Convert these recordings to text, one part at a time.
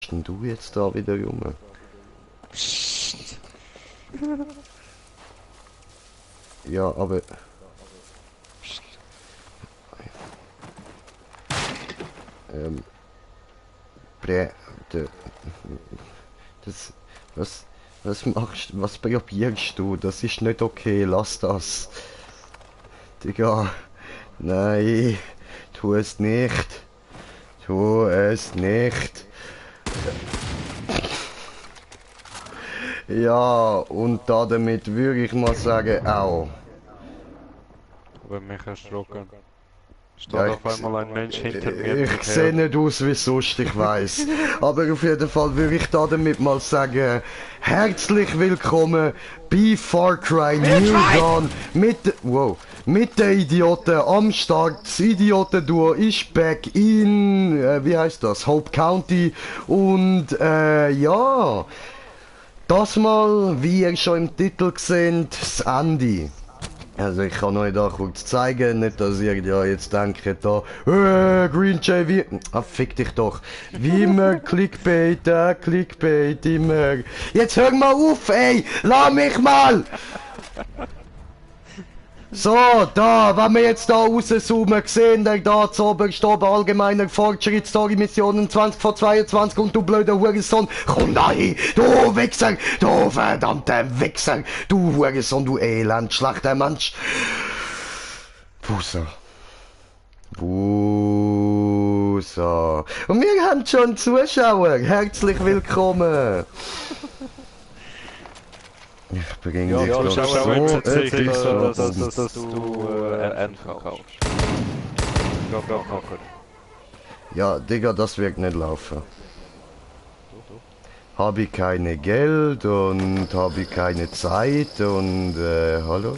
denn du jetzt da wieder rum? Psst. Ja, aber... Psst. Bre... de- Das... Was machst du? Was probierst du? Das ist nicht okay, lass das. Digga. Nein. Tu es nicht. Tu es nicht. Ja, und damit würde ich mal sagen, auch. Aber mich erschrocken. Steht Ja, auf einmal ein Mensch hinter mir. ich sehe nicht aus wie sonst, ich weiß. Aber auf jeden Fall würde ich damit mal sagen, herzlich willkommen bei Far Cry New Dawn mit den Idioten am Start. Das Idioten-Duo ist back in, wie heißt das, Hope County. Und ja, das mal, wie ihr schon im Titel seht, das Ende. Also ich kann euch da kurz zeigen, nicht dass ihr ja jetzt denkt, da, Green Jay, wie... Ah, fick dich doch. Wie immer Clickbait, Clickbait, immer. Jetzt hör mal auf, ey! Lass mich mal! So, da, wenn wir jetzt da rauszoomen, sehen wir da zu oberst oben allgemeiner Fortschritt, Story Missionen 20 vor 22 und du blöder Hurensohn, komm da hin, du Wichser, du verdammter Wichser, du Hurensohn, du elend, schlechter Mensch. Wusa. Wusa. Und wir haben schon Zuschauer, herzlich willkommen. Ich bringe Ja, dich ja, doch schau so tatsächlich so, etwas dass du N verkaufst. Ja, nachher. Ja, Digga, das wird nicht laufen. Habe ich keine Geld und habe ich keine Zeit und hallo?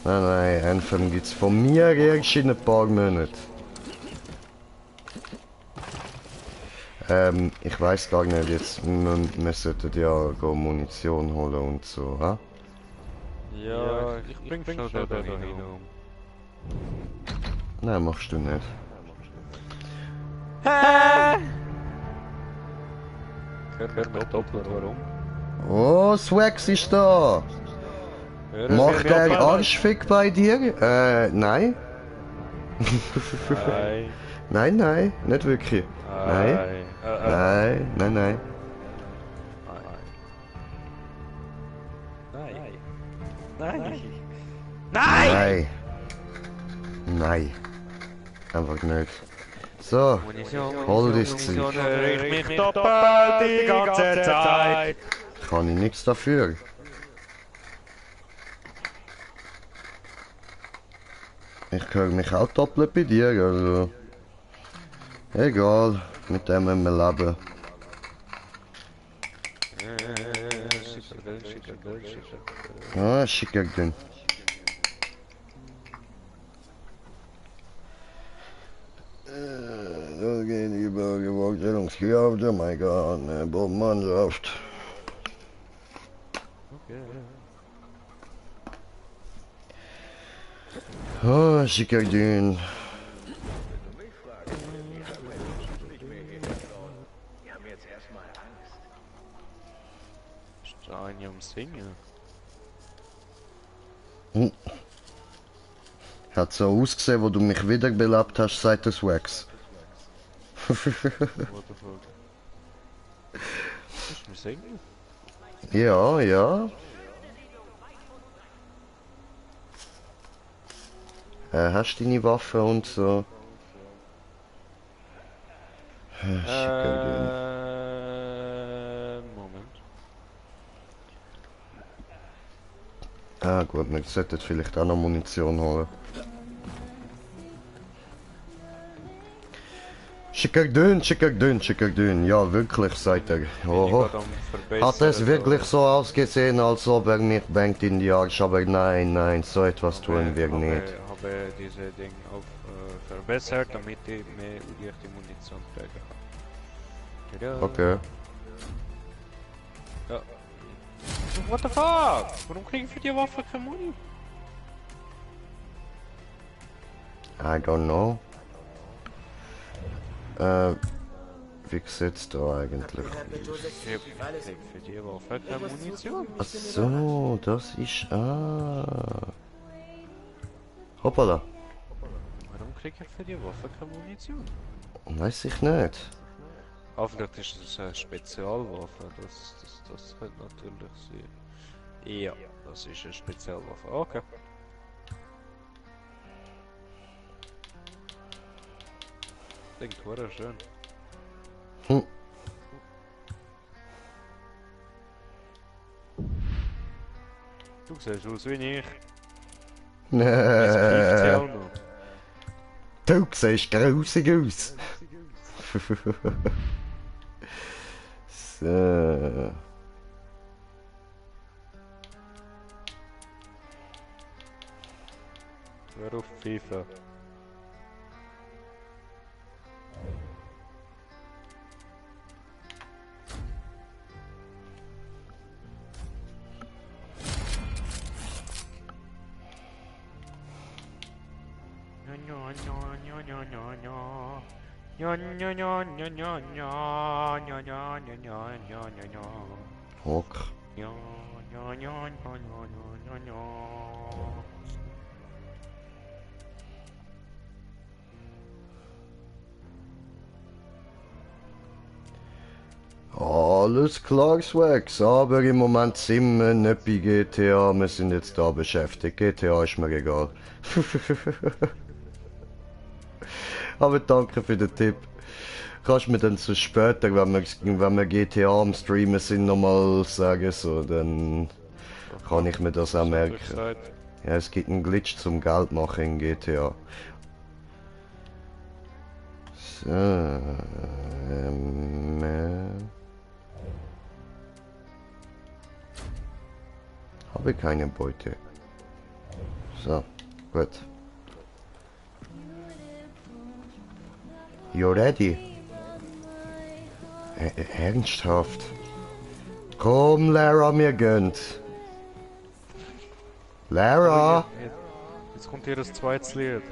Nein, Anthem gibt's von mir erst in ein paar Monaten. Ich weiß gar nicht, jetzt, wir sollten ja Munition holen und so, ha? Ja, ich bring schon da hin. Nein, machst du nicht. Hä? Hört mich doppelt, warum? Oh, Swax ist da! Macht der Arschfick bei dir? Nein? Nein. Nein, nicht wirklich. Nein. Nein. Nein. Nein. Nein. Nein. Einfach nicht. So, hol das Zeug. Höre ich mich doppelt die ganze Zeit. Kann ich nichts dafür. Ich höre mich auch doppelt bei dir, also... Egal, mit dem müssen wir leben. Ah, schicker dünn. Da gehen die Übergeworfstellungskraft, oh mein Gott, eine Bombenmannschaft. Ah, schicker dünn. Stein am Singen. Hat so ausgesehen, wo du mich wiederbelebt hast, seit des Wax. What the fuck? Ist mir singen? Ja, ja. Hast du deine Waffe und so? Moment. Ah gut, wir sollten vielleicht auch noch Munition holen. Schicker dünn. Ja, wirklich, sagt er. Oho. Hat es wirklich so ausgesehen, als ob er mich bangt in die Arsch, aber nein, so etwas tun wir nicht. Ich habe diese Ding auf verbessert, damit ich mehr leichte Munition kriege. Tada. Okay. Ja. What the fuck? Warum kriege ich für die Waffe keine Muni? I don't know. Wie sieht's da eigentlich? Für die Waffe keine Munition. Ach so, das ist... Ah. Hoppala. Warum krieg ich für die Waffe keine Munition? Weiß ich nicht. Ah, vielleicht ist es eine Spezialwaffe. Das könnte natürlich sein. Ja, das ist eine Spezialwaffe. Okay. Klingt hure schön. Hm. Du siehst aus wie ich. Das piept sie auch noch. Du siehst grusig aus. So. Hör auf FIFA. Hock. Alles klar, Swags, aber im Moment sind wir nicht bei GTA, wir sind jetzt da beschäftigt. GTA ist mir egal. Aber danke für den Tipp. Kannst du mir dann so später, wenn wir GTA am Streamen sind, nochmal sagen, so, dann kann ich mir das auch merken. Ja, es gibt einen Glitch zum Geld machen in GTA. So, habe keine Beute. So, gut. You ready? Ernsthaft? Komm, Lara, mir gönnt. Lara? Jetzt kommt hier das zweites Lied.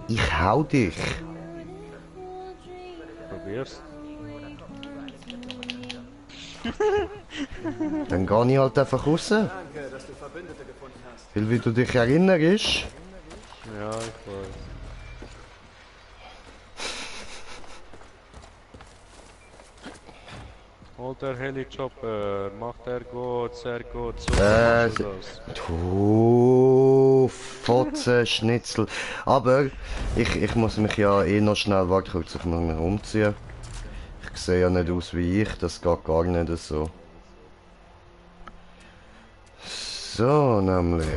Ich hau dich. Probier's. Dann geh ich halt einfach raus. Danke, dass du Verbündete gefunden hast. Weil wie du dich erinnerst. Ja, ich weiß. Holt der Heli-Chopper, macht er gut, sehr gut, so machst du das. Du Fotze Schnitzel. Aber ich muss mich ja eh noch schnell, warte kurz, ich muss mich umziehen. Ich sehe ja nicht aus wie ich, das geht gar nicht so. So, nämlich,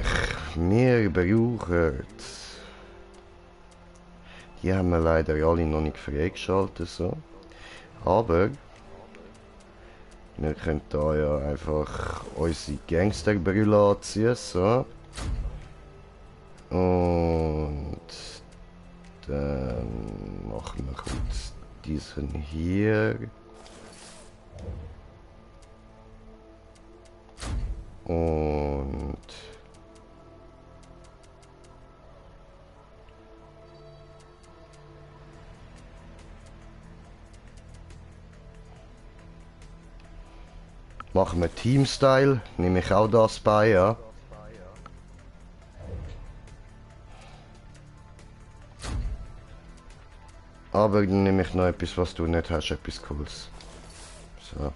wir brauchen... Die haben wir leider alle noch nicht freigeschaltet, so. Aber... Wir können da ja einfach unsere Gangsterbrille anziehen, so. Und dann machen wir kurz diesen hier. Und machen wir Team-Style, nehme ich auch das bei, ja. Aber dann nehme ich noch etwas, was du nicht hast, etwas Cooles. So.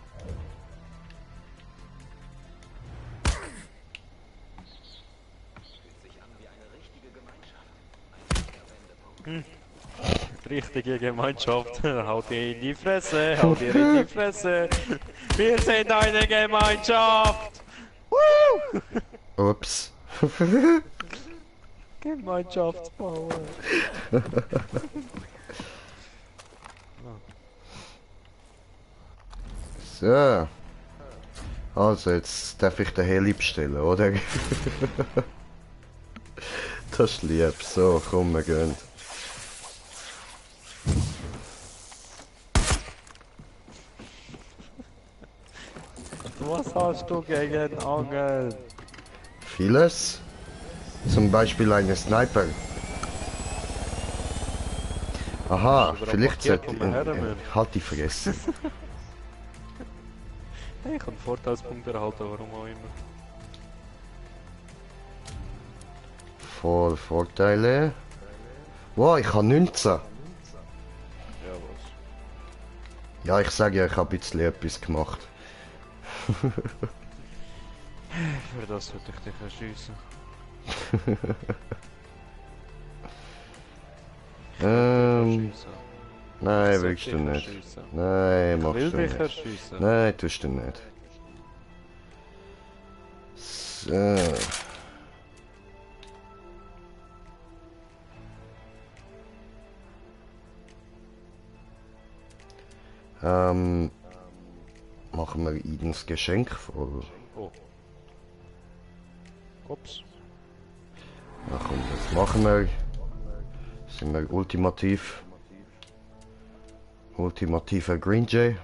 Richtige Gemeinschaft, haut ihr in die Fresse, haut ihr in die Fresse. Wir sind eine Gemeinschaft. Woo! Ups. Gemeinschaftspower. So. Also, jetzt darf ich den Heli bestellen, oder? Das ist lieb. So, komm, wir gehen. Was hast du gegen Angeln? Vieles. Zum Beispiel eine Sniper. Aha, Bist du vielleicht blockiert sollte von mir her, Mann? halt die Fresse. Hey, ich kann Vorteilspunkte erhalten, warum auch immer. Voll Vorteile. Wow, ich habe 19. Ja, was? Ja, ich sage ja, ich habe ein bisschen etwas gemacht. Für das würde ich dich erschiessen. Nein, willst du nicht. Nein, machst Will du dich nicht. erschiessen? Nein, tust du nicht. So. Machen wir Idens Geschenk voll. Oh. Ups. Na komm, das machen wir. Sind wir ultimativ. Ultimativer Green Jay.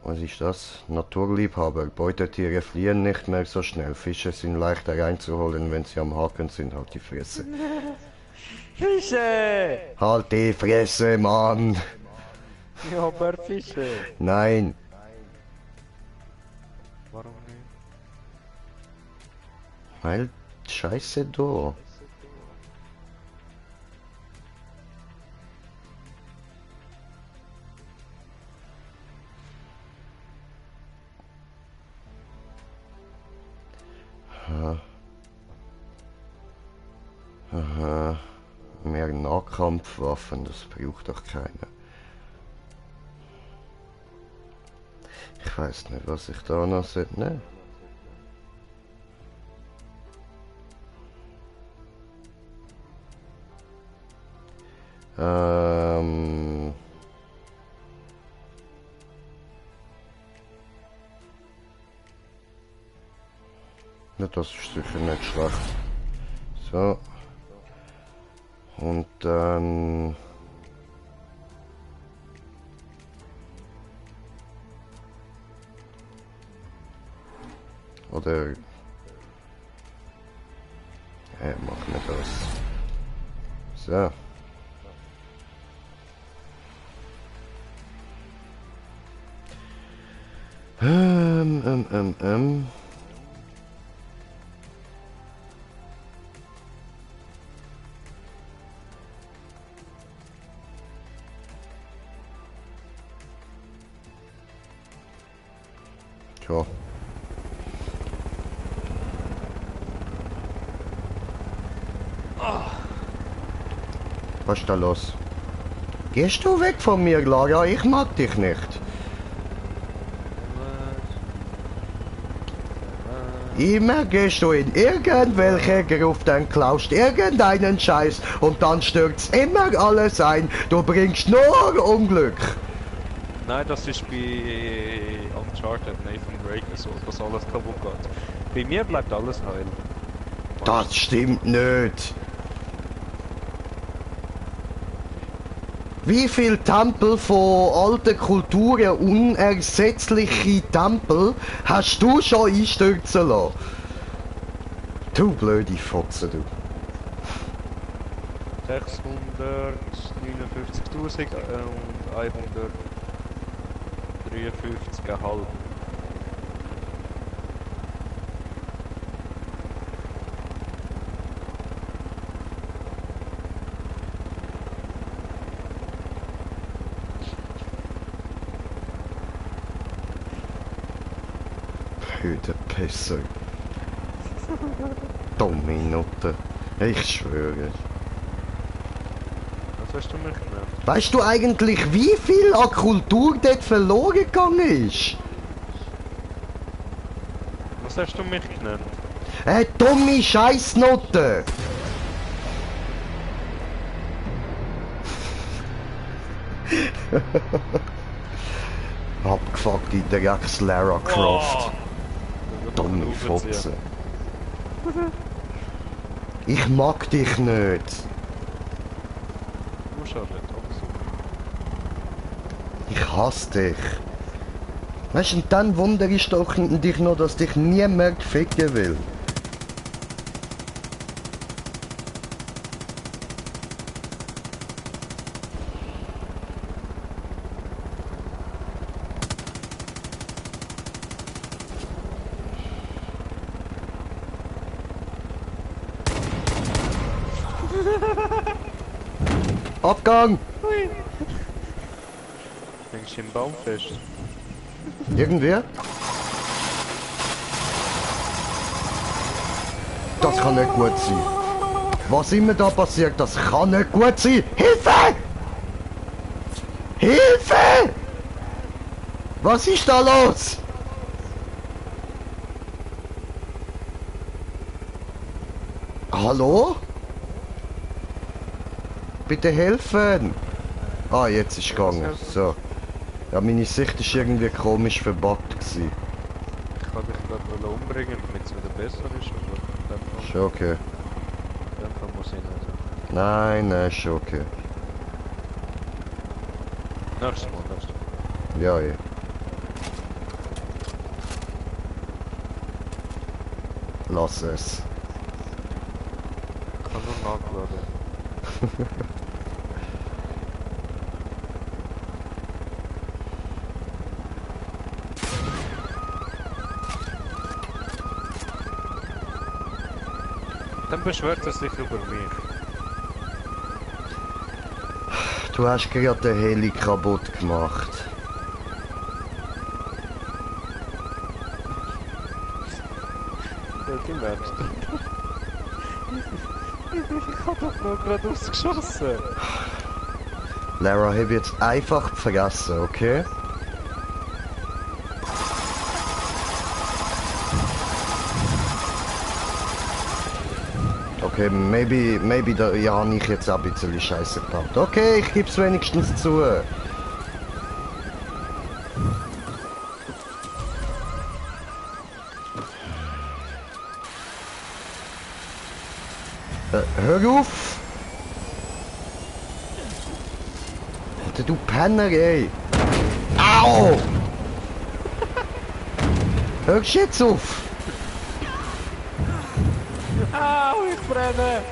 Was ist das? Naturliebhaber. Beutetiere fliehen nicht mehr so schnell. Fische sind leichter einzuholen, wenn sie am Haken sind. Halt die Fresse. Fische! Halt die Fresse, Mann! Ja, aber Fische! Nein! Warum nicht? Weil Scheiße da. Aha. Mehr Nahkampfwaffen, das braucht doch keiner. Ich weiß nicht, was ich da noch sollte. Ne? Ja, das ist sicher nicht schlecht. So. Und dann... Oder... machen wir das. So. Ähm. Tja. Was ist da los? Gehst du weg von mir, Lara? Ich mag dich nicht. Immer gehst du in irgendwelche Gruft, dann klaust irgendeinen Scheiß und dann stürzt immer alles ein. Du bringst nur Unglück. Nein, das ist bei Uncharted Nathan Drake so, dass alles kaputt geht. Bei mir bleibt alles heil. Das stimmt nicht. Wie viel Tempel von alten Kulturen, unersetzliche Tempel, hast du schon einstürzen lassen? Du blöde Fotze, du. 659.000 und 153,5. Blöde Pisser. Dumme Nutte. Ich schwöre. Was hast du mich genannt? Weißt du eigentlich, wie viel an Kultur dort verloren gegangen ist? Was hast du mich genannt? Dumme Scheißnote! Abgefuckte Drecks Lara Croft. Dumme Fotze. Ich mag dich nicht. Du schon nicht, aber so. Ich hasse dich. Weißt du, und dann wundere ich doch dich noch, dass dich niemand ficken will. Abgang! Hängst du im Baum fest? Irgendwer? Das kann nicht gut sein. Was immer da passiert, das kann nicht gut sein. Hilfe! Hilfe! Was ist da los? Hallo? Bitte helfen! Ah, jetzt ist gegangen. So. Ja, meine Sicht ist irgendwie komisch verbuggt gewesen. Ich kann dich gerade mal umbringen, damit es wieder besser ist, aber in dem Fall, Ist okay. in dem Fall muss ich nicht. Nein, nein, ist okay. Nächstes Mal, nächstes Mal. Ja, ja. Lass es. Ich kann nur nachladen. Dann beschwert er sich über mich. Du hast gerade den Heli kaputt gemacht. Ja, die merkst du. Ich hab doch nur gerade ausgeschossen. Lara, habe jetzt einfach vergessen, okay? Okay, maybe da ja, habe ich jetzt auch ein bisschen Scheiße gebaut. Okay, ich gebe es wenigstens zu. Hör auf! Alter, du Penner, ey! Au! Hörst du jetzt auf? Au, ich brenne!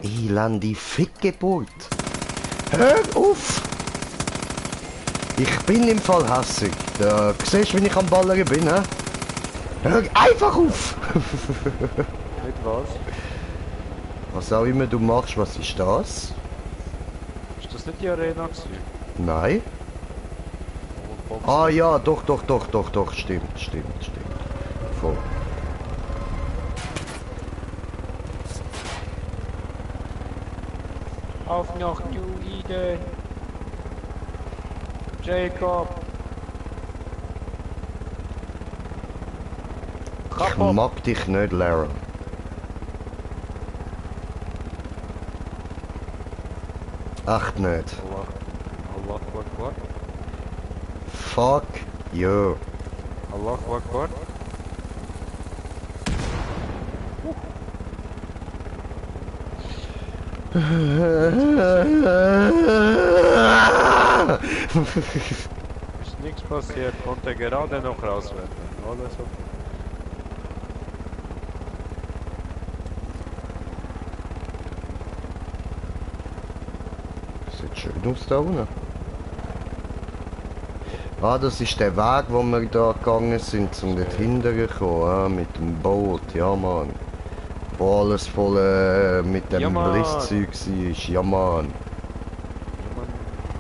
Elende Fickgeburt! Hör auf! Ich bin im Fall hässig. Da siehst du, wie ich am Ballern bin, hä? Hör einfach auf! Mit was? Was auch immer du machst, was ist das? Ist das nicht die Arena gewesen? Nein? Wo Boxen? Ah ja, doch, stimmt. Voll. Auf noch, du Eden! Jacob! Ich Kapo! mag dich nicht, Lara. Echt nicht. Allah Akbar. Fuck you. Allah Akbar. Ist nichts passiert, konnte gerade noch rauswerfen. Alles okay. Sieht schön aus da unten. Ah, das ist der Weg, wo wir da gegangen sind, um dort hinterher zu kommen, mit dem Boot, ja Mann. Wo alles voll mit dem Ja, Mann. Blisszeug war, ja Mann.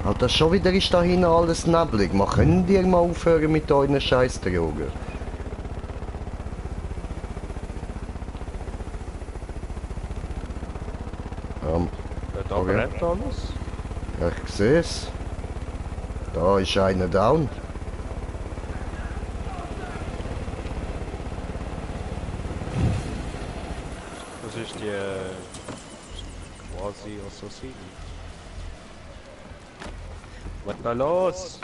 Alter, schon wieder ist da hinten alles neblig. Man könnt ihr mal aufhören mit euren Scheißdrogen? Da Okay. brennt alles. Ja, ich sehe es. Da ist einer down. Das ist die quasi Assassine. Was ist da los?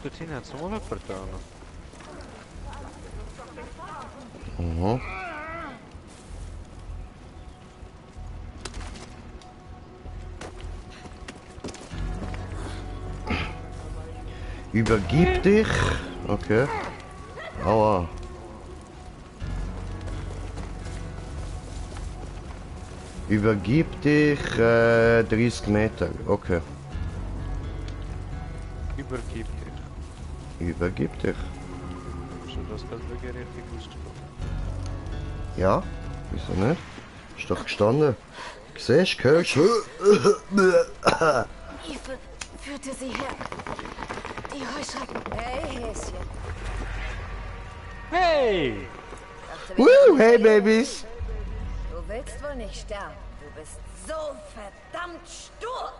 Dort hinten hat es noch mal jemand da. Mhm. Übergib dich. Okay. Aua. Übergib dich 30 Meter. Okay. Übergib dich. Übergib dich. schon das kann wirklich richtig ausgesprochen. Ja, wieso nicht? Ist doch gestanden. Siehst du, hörst du? Hilfe, führte sie her. Die Heuschrecken. Hey, Häschen. Hey! Dachte, wir Woo, hätten hey uns Babies! Du willst wohl nicht sterben. Du bist so verdammt stur.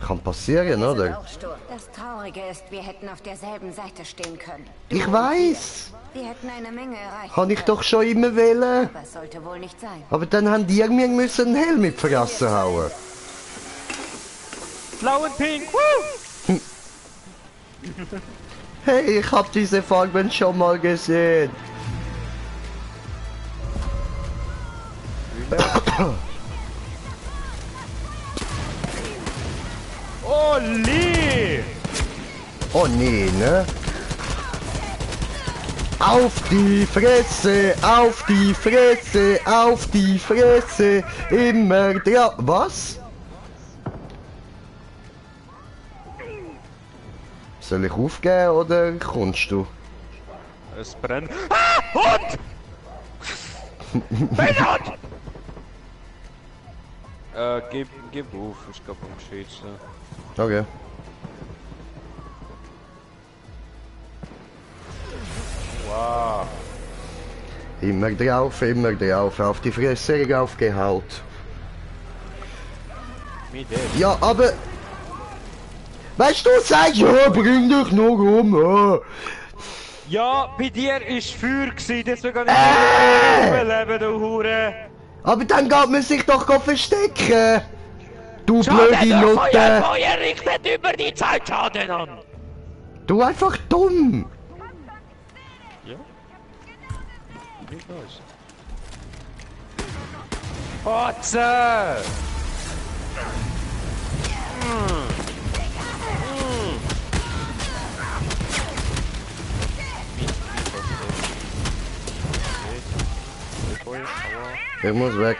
Kann passieren, Wir sind oder? auch stur. Das Traurige ist, wir hätten auf derselben Seite stehen können. Ich weiß! Wir hätten eine Menge erreicht. Kann ich doch schon immer wählen. Aber es sollte wohl nicht sein. Aber dann haben die mir müssen einen Helm mit Fresse hauen. Blau und pink! Woo! Hey, ich hab diese Farben schon mal gesehen. Oli! Oh nee, ne? Auf die Fresse, auf die Fresse, auf die Fresse, immer drauf. Was? Soll ich aufgeben oder kommst du? Es brennt. Ah! Hund! Bernhard! Gib auf, ich glaube am schönsten. Okay. Wow. Immer drauf, auf die Fresse raufgehaut. Mit dem. Ja, aber... Weißt du, sagst ja, bring dich noch um. Ja, bei dir ist Feuer gewesen, deswegen kann ich nicht überleben, du Hure. Aber dann geht man sich doch verstecken. Du Schade, blöde der Nutte. Feuer richtet über die Zeit Schaden an. Du einfach dumm. Ja? Nicht los. Fotze! Ich muss weg.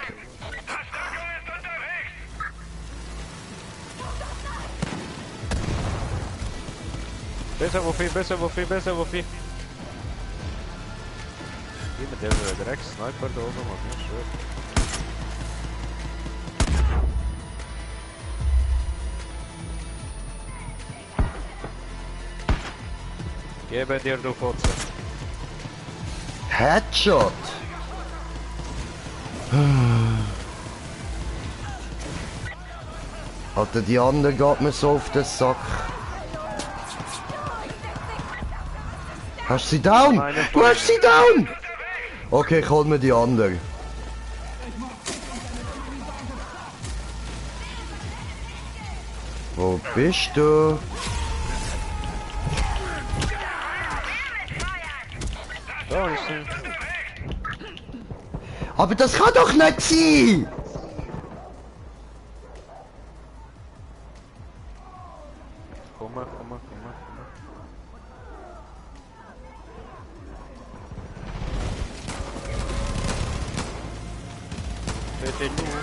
Besser, Wuffi, besser, Wuffi, besser, Wuffi. Geh mit der Dreck-Sniper da oben, Mann, ja, schön. Gebe dir, du Fotze. Headshot. Alter, die andere geht mir so auf den Sack. Hast du sie down? Du hast sie down! Okay, ich hol mir die andere. Wo bist du? Da ist sie. Aber das kann doch nicht sein! Komm mal, komm mal, komm mal, komm mal. Bitte nur.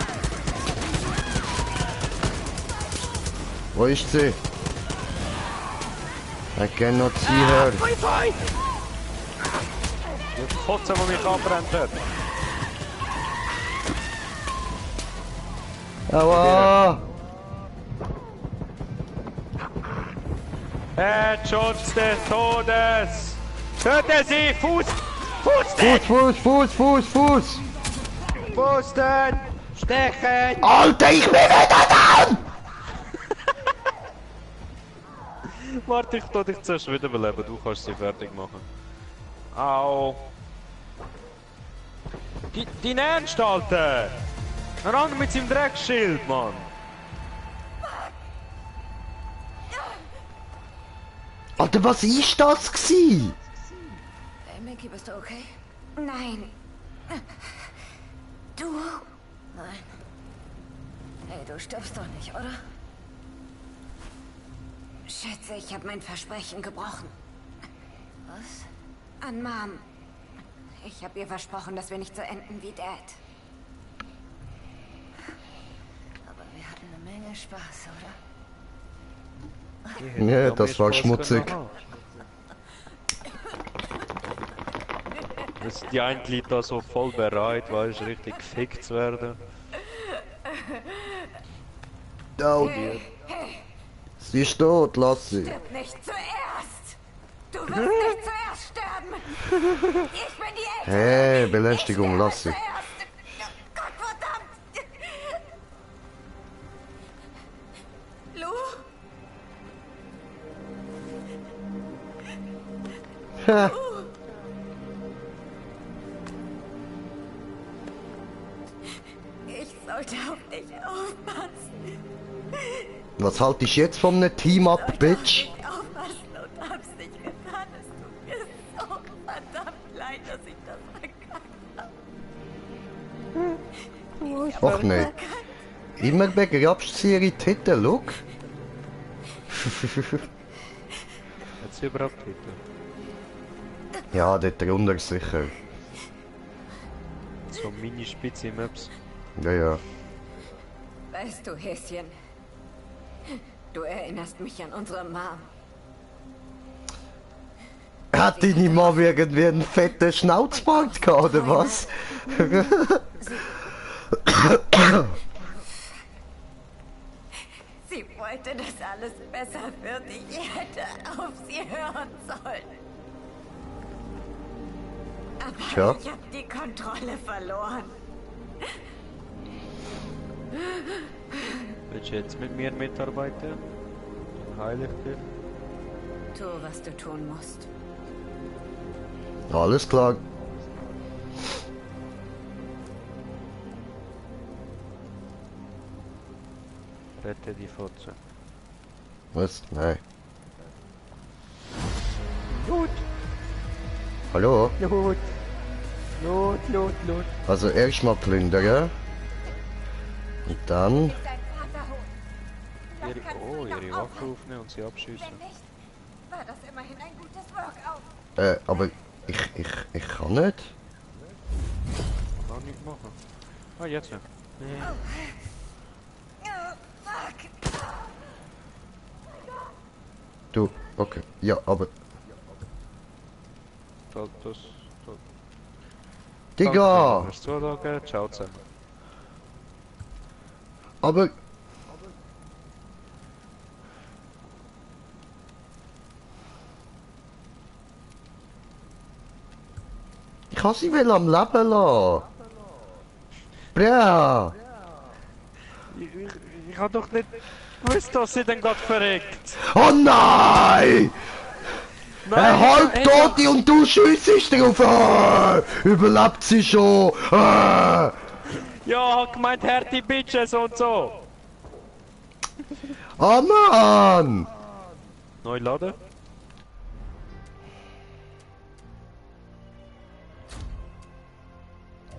Wo ist sie? I cannot see her. Die Fotze, die mich anbrennt hat. Aua! Schutz des Todes! Töte sie! Fuß! Fuß! Fuß! Fußten! Stechen! Alter, ich bin wieder down! Warte, ich tu dich zuerst wiederbeleben, du kannst sie fertig machen. Au! Dein Ernst, Alter! Ein anderer mit seinem Dreckschild, Mann! Alter, was ist das gsi? Hey, Mickey, bist du okay? Nein. Du? Nein. Hey, du stirbst doch nicht, oder? Schätze, ich habe mein Versprechen gebrochen. Was? An Mom. Ich habe ihr versprochen, dass wir nicht so enden wie Dad. Aber wir hatten eine Menge Spaß, oder? Ja, das war schmutzig. Die eine liegt da so voll bereit, weißt du, richtig gefickt zu werden. Oh, sie ist tot, lass sie. Stirb nicht zuerst! Du wirst nicht zuerst sterben! Ich bin die Ältere! Hey, Belästigung, lass sie. Zuerst. Gott verdammt! Lou? Ha. Ich sollte auf dich aufpassen. Was halte ich jetzt von einem Team-Up, Bitch? Ich aufpassen und hab's nicht getan. Es tut mir so verdammt leid, dass ich das verkackt habe. Och nicht. Immer begrabst sie ihre Titel, look. Hat sie überhaupt Titel? Ja, dort drunter sicher. So Mini-Spitze-Maps. Ja, ja. Weißt du, Häschen, du erinnerst mich an unsere Mom. Hat deine Mom irgendwie einen fetten Schnauzbart gehabt, oder was? Sie wollte, dass alles besser wird. Ich hätte auf sie hören sollen. Aber Tja. ich habe die Kontrolle verloren. Willst du jetzt mit mir mitarbeiten? Dann heile ich dich. Tu, was du tun musst. Alles klar. Rette die Fotze. Was? Nein. Loot! Hallo? Loot! Loot, Loot, Loot! Also erstmal plündern. Und dann... Dein Vater holen. Ihre, oh, ihre Waffe aufnehmen und sie abschießen. Wenn nicht, war das immerhin ein gutes Workout. Aber ich kann nicht. Kann nicht machen. Ah, jetzt ja. Oh, fuck. Du, okay. Ja, aber... Das. Digga! Fürs Zuschauen. Ciao zusammen. Aber... Ich kann sie will am Leben lassen. Bra! Ich hab doch nicht gewusst, dass sie dann gerade verreckt. Oh nein! Ein Halbtote und du schiessest drauf! Überlebt sie schon! Ja, hat gemeint härte Bitches und so. Oh Mann! Neu laden?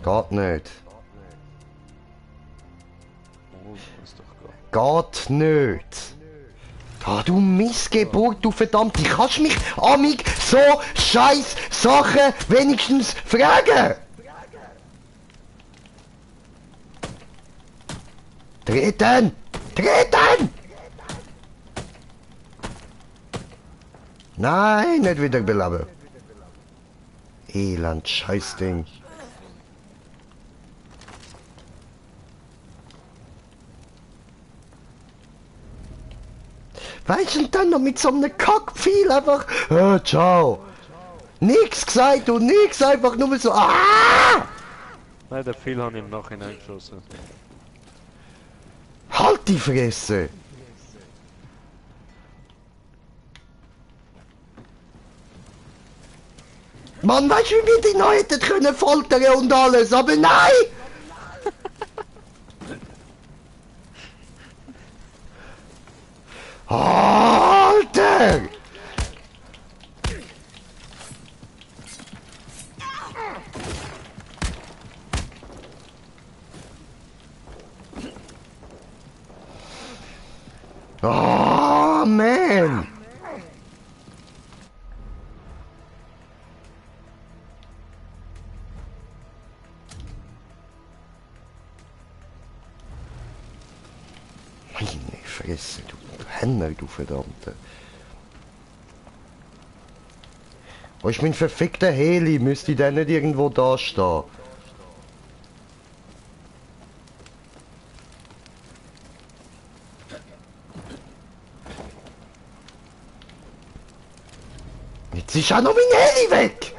Geht nicht. Oh, ist doch gut. Geht nicht. Ah, du Missgeburt, du verdammte. Kannst mich amig so scheiß Sachen wenigstens fragen? Treten! Treten! Nein, nicht wiederbeleben. Elend Scheißding. Weißt du, und dann noch mit so einem Kackpfeil einfach, ciao. Nix gesagt und nix, einfach nur so, Nein, der Phil hat im Nachhinein geschossen. Halt die Fresse! Mann, weißt du, wie wir die noch hätten können foltern und alles, aber nein! Alter! Oh, man! Meine Fresse, du Henner, du Verdammte. Wo ist mein verfickter Heli? Müsste der nicht irgendwo da stehen? Jetzt ist auch noch mein Heli weg!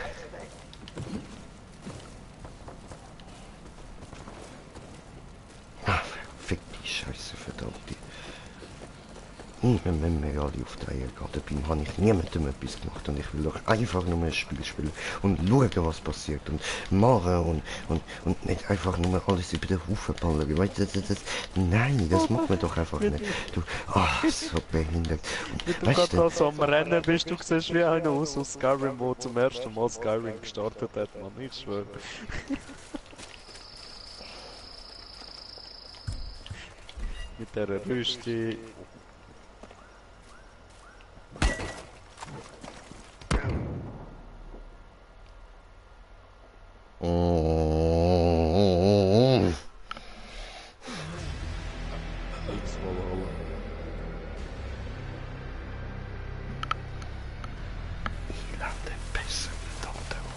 Ah, verfick die Scheiße, verdammte. Wenn wir alle auf der Eier gehen, dabei habe ich niemandem etwas gemacht und ich will doch einfach nur ein Spiel spielen und schauen, was passiert und machen und nicht einfach nur alles über den Haufen ballern. Weißt du, nein, das macht man doch einfach nicht. Du, so behindert. Und, Du weißt gerade so am Rennen bist, du siehst wie einer aus Skyrim, der zum ersten Mal Skyrim gestartet hat, man, ich schwöre. Mit dieser Rüste.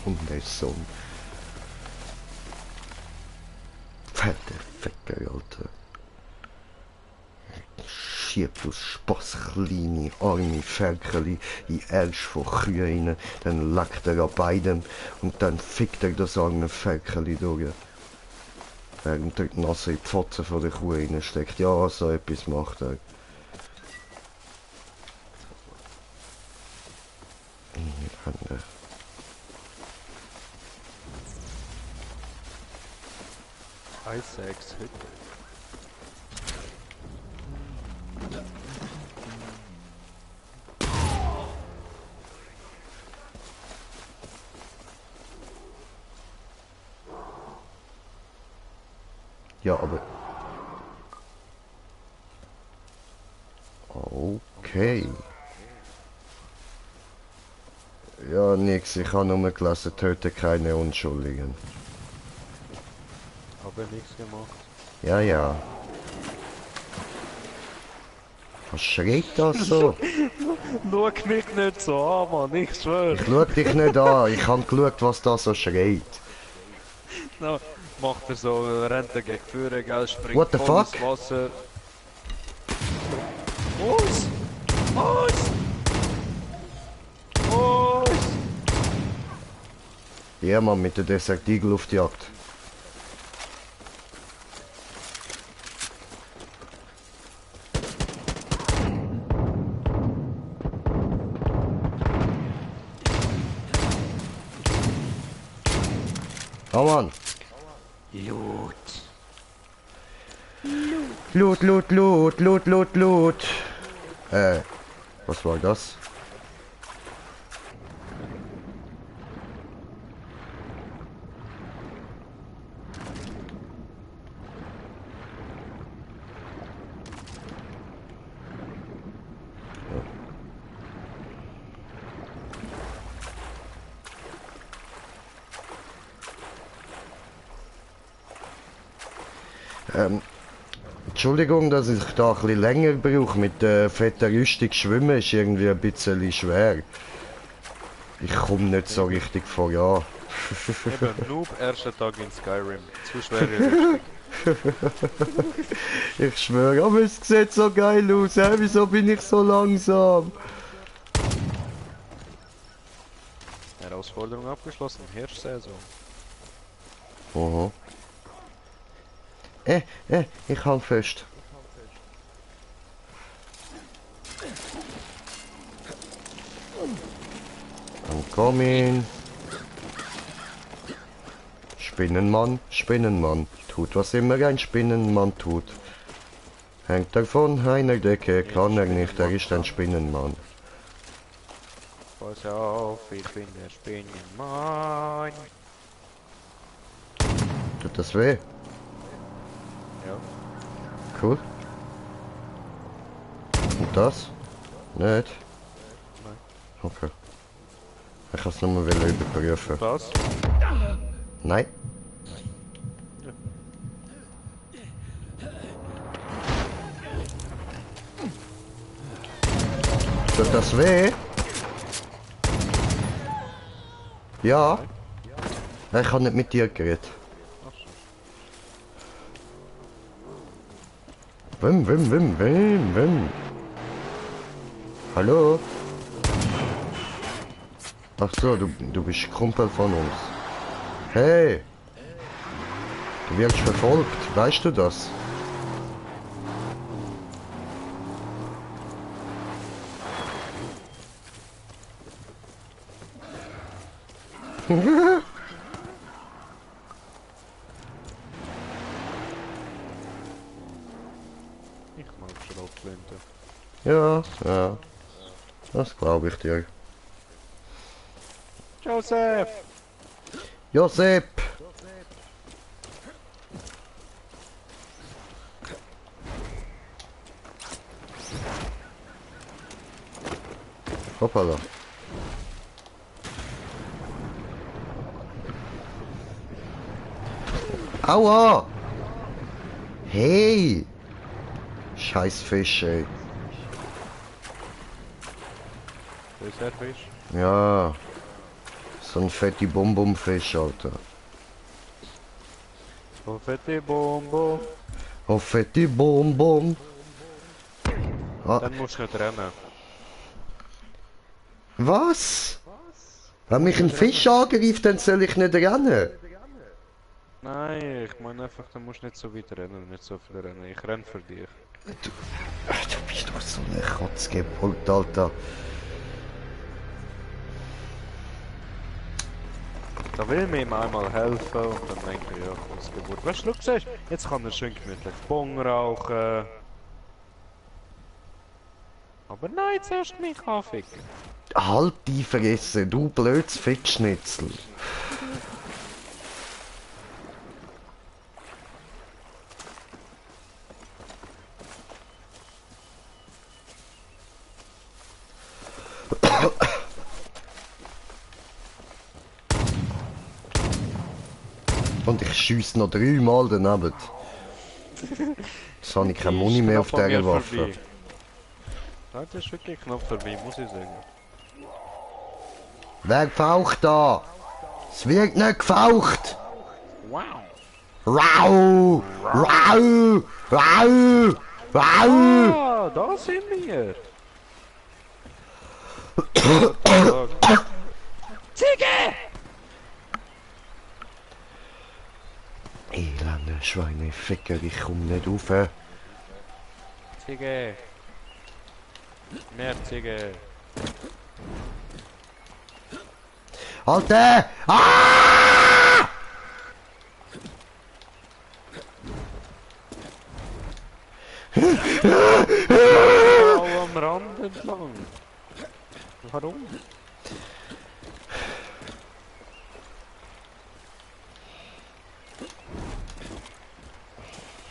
Hundesohn. Fette Ficker, Alter. Schiebt aus Spaß kleine, arme Ferkerli in Ersch von Kühen rein, dann leckt er an beidem und dann fickt er das arme Ferkerli durch. Während er die Nase in die Pfotze von der Kuh reinsteckt. Ja, so etwas macht er. Isaacs Hütte. Ja, aber... Okay. Ja, nix. Ich habe nur gelesen, töte keine Unschuldigen. Habe nichts gemacht. Ja, ja. Was schreit das so? Schau mich nicht so an, Mann, ich schwöre. Ich schau dich nicht an. Ich habe geschaut, was da so schreit. No, macht er so, rennt er gegen Führer, gell, springt What the voll fuck? ins Wasser. Was? Was? Was? Ja, Mann, mit der Desert Eagle auf die Jagd. Oh Mann. Loot. Loot, Loot, Loot, Loot, Loot, Loot. Was war das? Entschuldigung, dass ich da ein bisschen länger brauche. Mit der fetten Rüstung schwimmen ist irgendwie ein bisschen schwer. Ich komme nicht so richtig voran. Eben, Noob, erster Tag in Skyrim. Zu schwere Rüstung. Ich schwöre, aber es sieht so geil aus. Hä? Wieso bin ich so langsam? Herausforderung abgeschlossen, Hirschsaison. Aha. Ich hang fest. I'm coming. Spinnenmann, Spinnenmann. Tut was immer ein Spinnenmann tut. Hängt er von einer Decke, kann er nicht, er ist ein Spinnenmann. Pass auf, ich bin der Spinnenmann. Tut das weh? Ja. Cool. Und das? Nicht? Nein. Okay. Ich kann es nur mal überprüfen. Was? Nein. Tut das weh? Ja. Ich habe nicht mit dir geredet. Wim. Hallo? Ach so, du bist Kumpel von uns. Hey! Du wirst verfolgt, weißt du das? Ich mag Schrotflinte. Ja. Das glaube ich dir. Joseph! Josep! Hoppala. Aua! Hey! Scheiß Fisch, ey. Wo ist der Fisch? Ja. So ein fetti Bum-Bum-Fisch, Alter. Oh, fette Bombo. Oh, fetti Bum-Bum. Ah, Dann musst du nicht rennen. was? Wenn mich ein Fisch angreift, dann soll ich nicht rennen. Nein, ich meine einfach, du musst nicht so weit rennen, nicht so viel rennen. Ich renn für dich. Du bist doch so eine Kotzgeburt, Alter. Da will mir ihm einmal helfen und dann denke ich, ja, Kussgeburt. Weißt du, siehst, jetzt kann er schön gemütlich Bong rauchen. Aber nein, zuerst mich anficken. Halt die Fresse, du blödes Fickschnitzel. Und ich schiesse noch 3-mal daneben. Jetzt habe ich keine Muni mehr auf dieser Waffe. Das ist wirklich knapp vorbei, muss ich sagen. Wer faucht da? Es wird nicht gefaucht! Wow! Rau! Rau! Rau! Rau! Ah, da sind wir! Ziege! Elende Schweineficker, ich komm nicht rauf. Ziege! Mehr Ziege! Alter! Ah! Auch am Rand entlang. Warum?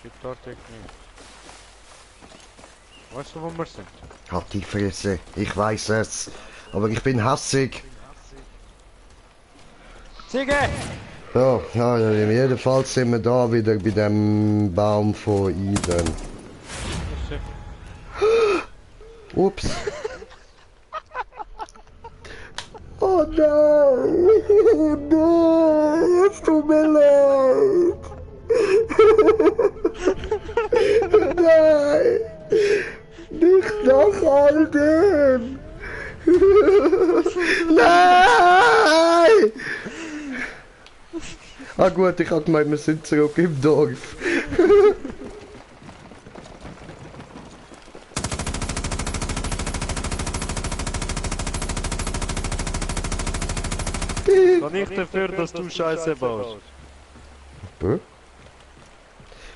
Shit, dort nicht. Weißt du, wo wir sind? Halt die Fresse, ich weiß es. Aber ich bin hassig. Ziege! Ja, in jedem Fall sind wir da wieder bei dem Baum von Eden. Ups. Oh nein! Oh nein! Es tut mir leid! Nein! Nicht nach all dem! Nein! Ah gut, ich hab gemeint, wir sind zurück im Dorf. Kann ich dafür, dass du Scheiße baust? Bö?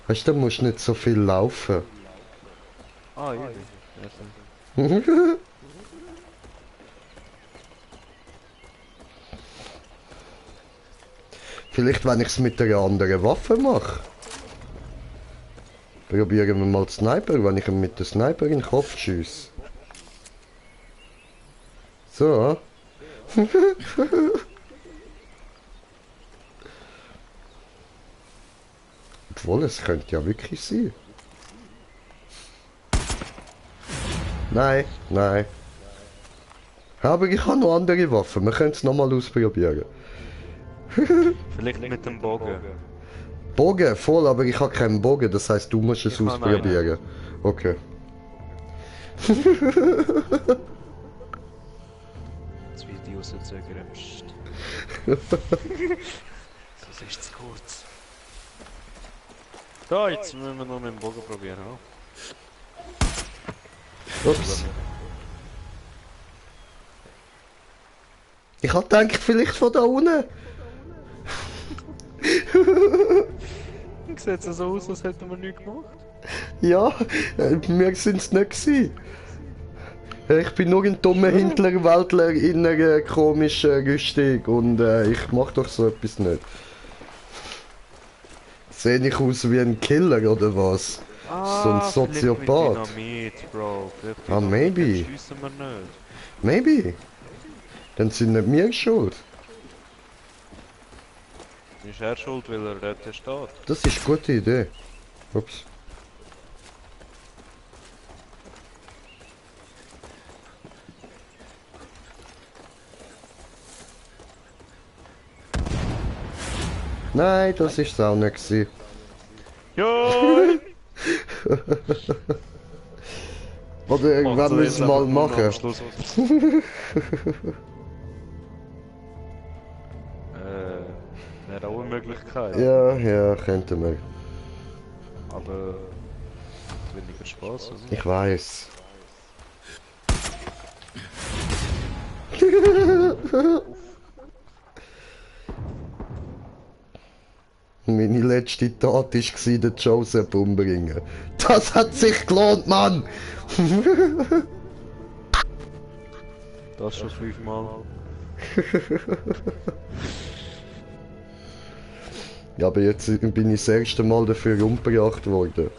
Weißt du, da musst nicht so viel laufen. Ah, easy. Vielleicht, wenn ich es mit einer anderen Waffe mache. Probieren wir mal Sniper, wenn ich ihm mit der Sniper in den Kopf schieße. So. Obwohl, es könnte ja wirklich sein. Nein, nein. Aber ich habe noch andere Waffen, wir können es nochmal ausprobieren. Vielleicht mit dem Bogen. Bogen, voll, aber ich habe keinen Bogen, das heißt, du musst es Ich habe ausprobieren. Okay. Das Video soll zögern. Psst. Das ist zu kurz. Da, jetzt müssen wir noch mit dem Bogen probieren. Oh. Ups. Ich hab gedacht, vielleicht von da unten. Sieht so aus, als hätten wir nichts gemacht. Ja, wir sind's nicht gewesen. Ich bin nur ein dummer Hinterwäldler in einer komischen Rüstung und ich mach doch so etwas nicht. Sehe ich aus wie ein Killer oder was? So ein Soziopath. Dynamit, Bro. Ah, maybe. Schiessen wir nicht. Maybe. Dann sind nicht wir schuld. Ist er schuld, weil er dort steht? Das ist eine gute Idee. Ups. Nein, das ist es auch nicht gewesen. Ja! Oder irgendwann müssen wir mal machen. Wäre auch eine Möglichkeit. Ja, könnte man. Aber weniger Spaß, oder? Ich weiß. Meine letzte Tat war, den Joseph umbringen. Das hat sich gelohnt, Mann! Das schon 5-mal. Ja, aber jetzt bin ich das erste Mal dafür umgebracht worden.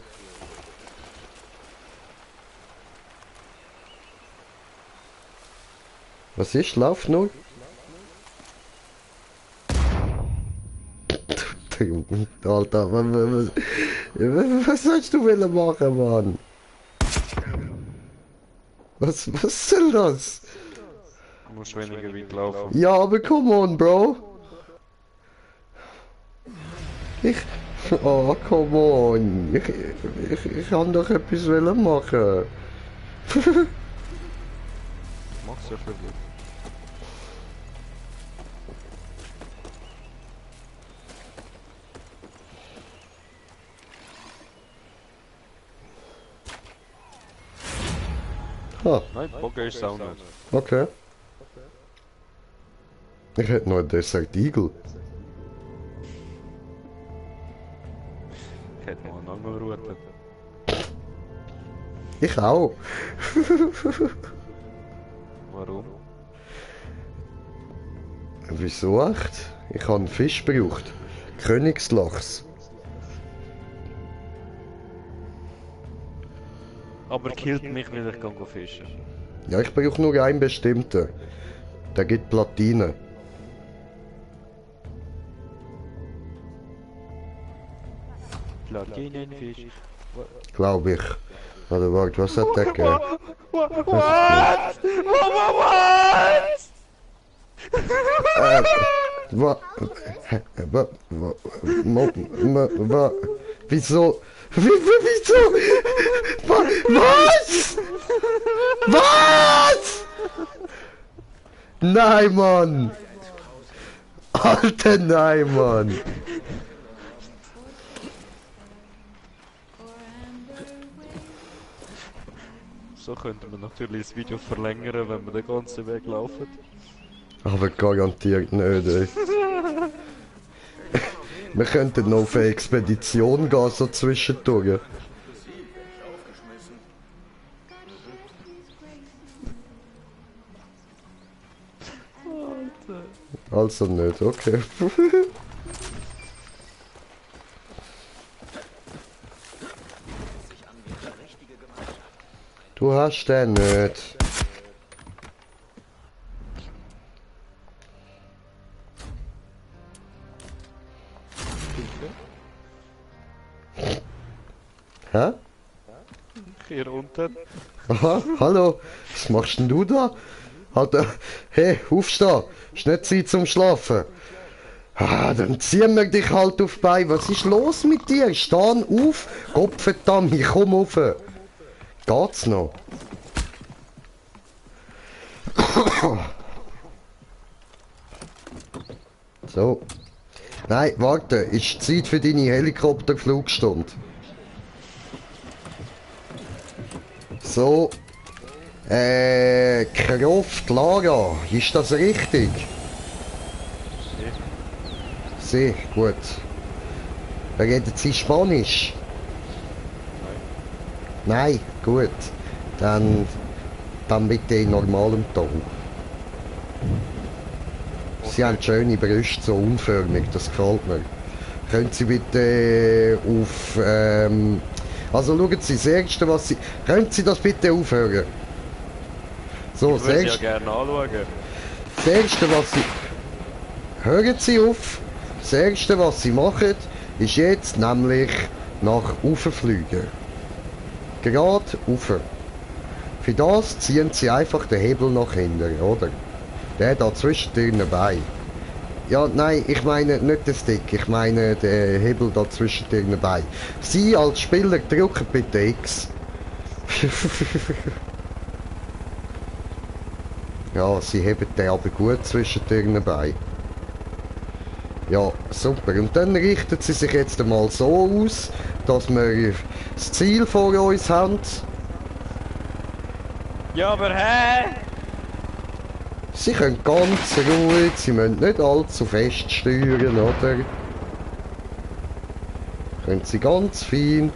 Was ist? Lauf nur? Alter, was sollst du wollen machen, Mann? Was soll das? Du musst weniger weit laufen. Ja, aber come on, Bro. Oh, come on. Ich kann doch etwas wollen machen. Mach's ja für dich. Ah, Nein, Bogen ist es auch nicht. okay. Ich hätte noch einen Desert Eagle. Ich hätte noch eine Angelrute. Ich auch. Warum? Wieso echt? Ich habe einen Fisch gebraucht. Königslachs. Aber killt mich, weil ich kann fischen. Ja, ich brauche nur einen bestimmten. Der gibt Platine. Platinenfisch. Glaube ich. Oder warte, was hat der gegeben? What? Wieso? Wieso? Was? Was? Nein, Mann! Alter, nein, Mann! So könnte man natürlich das Video verlängern, wenn wir den ganzen Weg laufen. Aber garantiert nicht, ey. Wir könnten noch auf eine Expedition gehen, so zwischendurch. Also nicht, okay. Du hast den nicht. Hä? Hier unten. Aha, hallo. Was machst denn du da? Alter, hey, aufstehen. Ist nicht Zeit zum Schlafen. Ah, dann ziehen wir dich halt auf die Beine. Was ist los mit dir? Steh auf. Gottverdammt, ich komm rauf. Geht's noch? So. Nein, warte. Ist Zeit für deine Helikopterflugstunde. So. Kraft, Lara. Ist das richtig? Sehr gut. Reden Sie Spanisch? Nein, gut. Dann bitte in normalem Ton. Sie haben schöne Brüste, so unförmig, das gefällt mir. Können Sie bitte auf... also schauen Sie, das Erste, was Sie... Können Sie das bitte aufhören? So, Ich würde ja gerne anschauen. das Erste, was Sie... Hören Sie auf. Das Erste, was Sie machen, ist jetzt nämlich nach oben fliegen. Gerade rauf. Für das ziehen Sie einfach den Hebel nach hinten, oder? Der da zwischen Ihren Beinen. Ja, nein, ich meine nicht den Stick, ich meine den Hebel da zwischen Ihren Beinen. Sie als Spieler drücken bitte X. Ja, Sie heben den aber gut zwischen Ihren Beinen. Ja, super. Und dann richten Sie sich jetzt einmal so aus, dass wir das Ziel vor uns haben. Ja, aber hä? Sie können ganz ruhig, Sie müssen nicht allzu fest steuern, oder? Können Sie ganz fein.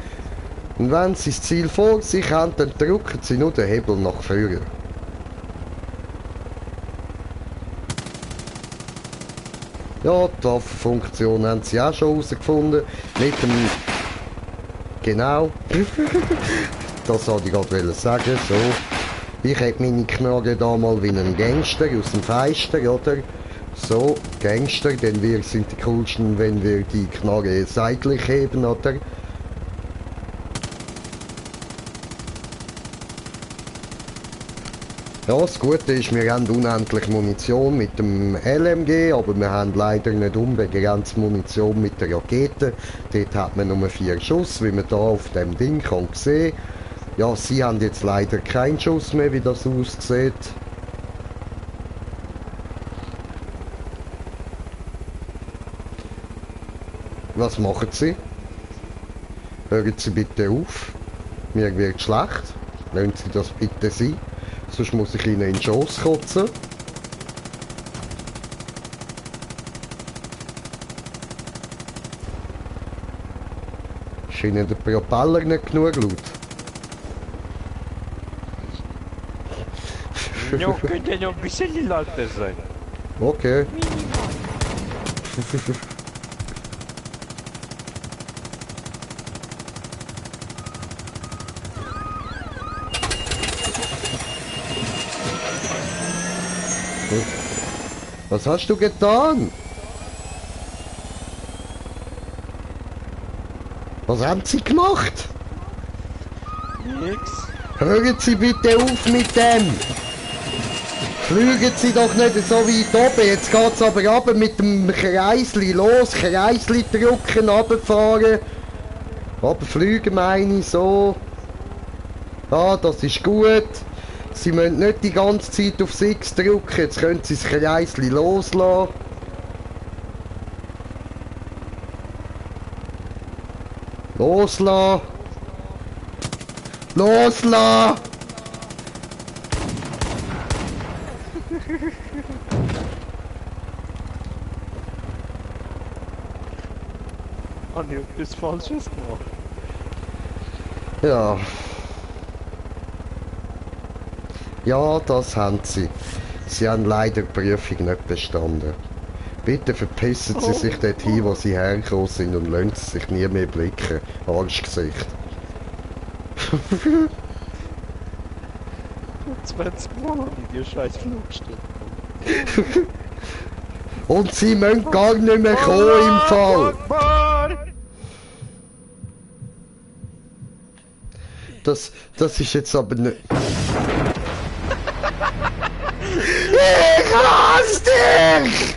Und wenn Sie das Ziel vor sich haben, dann drücken Sie nur den Hebel nach vorne. Ja, die Waffenfunktion haben Sie auch schon herausgefunden. Mit dem... Genau. Das wollte ich gerade sagen, so. Ich hätte meine Knarre da mal wie ein Gangster aus dem Feister, oder? So, Gangster, denn wir sind die coolsten, wenn wir die Knarre seitlich heben, oder? Ja, das Gute ist, wir haben unendlich Munition mit dem LMG, aber wir haben leider nicht unbegrenzte Munition mit der Rakete. Dort hat man nur 4 Schuss, wie man da auf dem Ding kann sehen. Ja, sie haben jetzt leider keinen Schuss mehr, wie das aussieht. Was machen Sie? Hören Sie bitte auf. Mir wird schlecht. Lassen Sie das bitte sein. Sonst muss ich Ihnen in den Schoss kotzen. Ist Ihnen der Propeller nicht genug laut? Ja, könnte ja noch ein bisschen lauter sein. Okay. Was hast du getan? Was haben Sie gemacht? Nix. Hören Sie bitte auf mit dem! Fliegen Sie doch nicht so weit oben, jetzt geht's aber runter mit dem Kreisli. Los, Kreisli drücken, runterfahren. Aber fliegen meine ich so. Ah, das ist gut. Sie müssen nicht die ganze Zeit auf 6 drücken, jetzt können Sie das Kreisli loslassen. Loslassen! Loslassen! Habe ich etwas Falsches gemacht? Ja. Ja, das haben Sie. Sie haben leider die Prüfung nicht bestanden. Bitte verpissen Sie sich dorthin, wo Sie hergekommen sind und lassen Sie sich nie mehr blicken. Arschgesicht. 20 Mal in die scheiß Flugstunde. Und Sie müssen gar nicht mehr kommen im Fall. Das ist jetzt aber nicht... Ich hasse dich!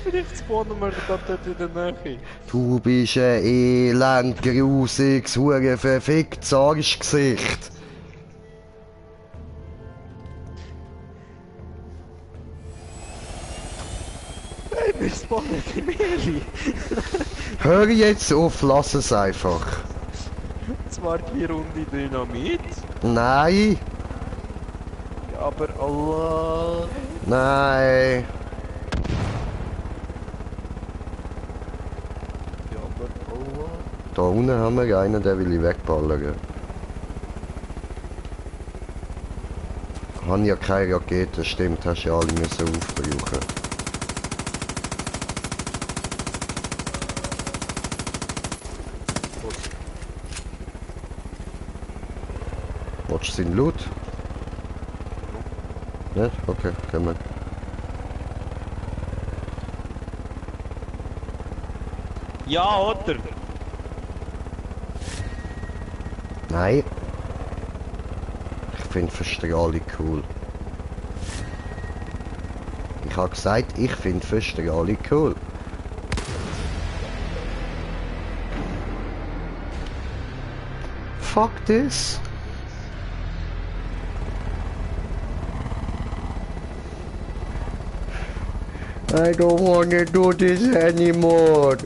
Vielleicht spawnen wir gerade dort in der Nähe. Du bist ein elend, grusiges, hure verficktes Arschgesicht. Hey, wir spawnen in Meli. Hör jetzt auf, lass es einfach. Zweite Runde Dynamit. Nein, Ja, aber Allah. nein. Ja, aber Allah. Da unten haben wir einen, der will ich wegballern. Haben ja keine Raketen, stimmt, hast ja alle müssen aufbrauchen. Willst du seinen Loot? Nicht? Okay, können wir. Ja, oder? Nein. Ich finde Verstrahlung cool. Ich habe gesagt, ich finde Verstrahlung cool. Fuck this. I don't want to do this anymore.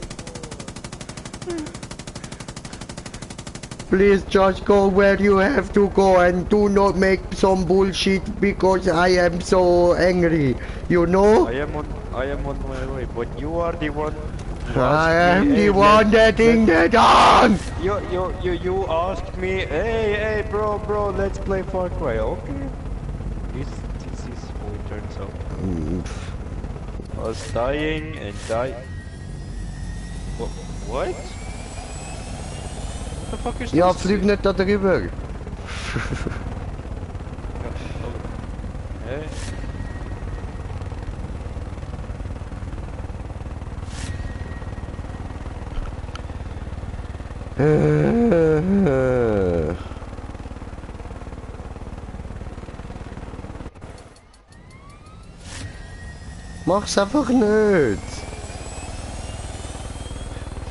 Please just go where you have to go and do not make some bullshit because I am so angry. You know? I am on my way, but you are the one. who I asked am me, the hey, one that in the dawn! You asked me, hey, bro, let's play Far Cry. Okay. This is how it turns out. Us dying and die. What? What the fuck is Ja, this? flieg nicht da drüber. Hey. Mach's einfach nicht.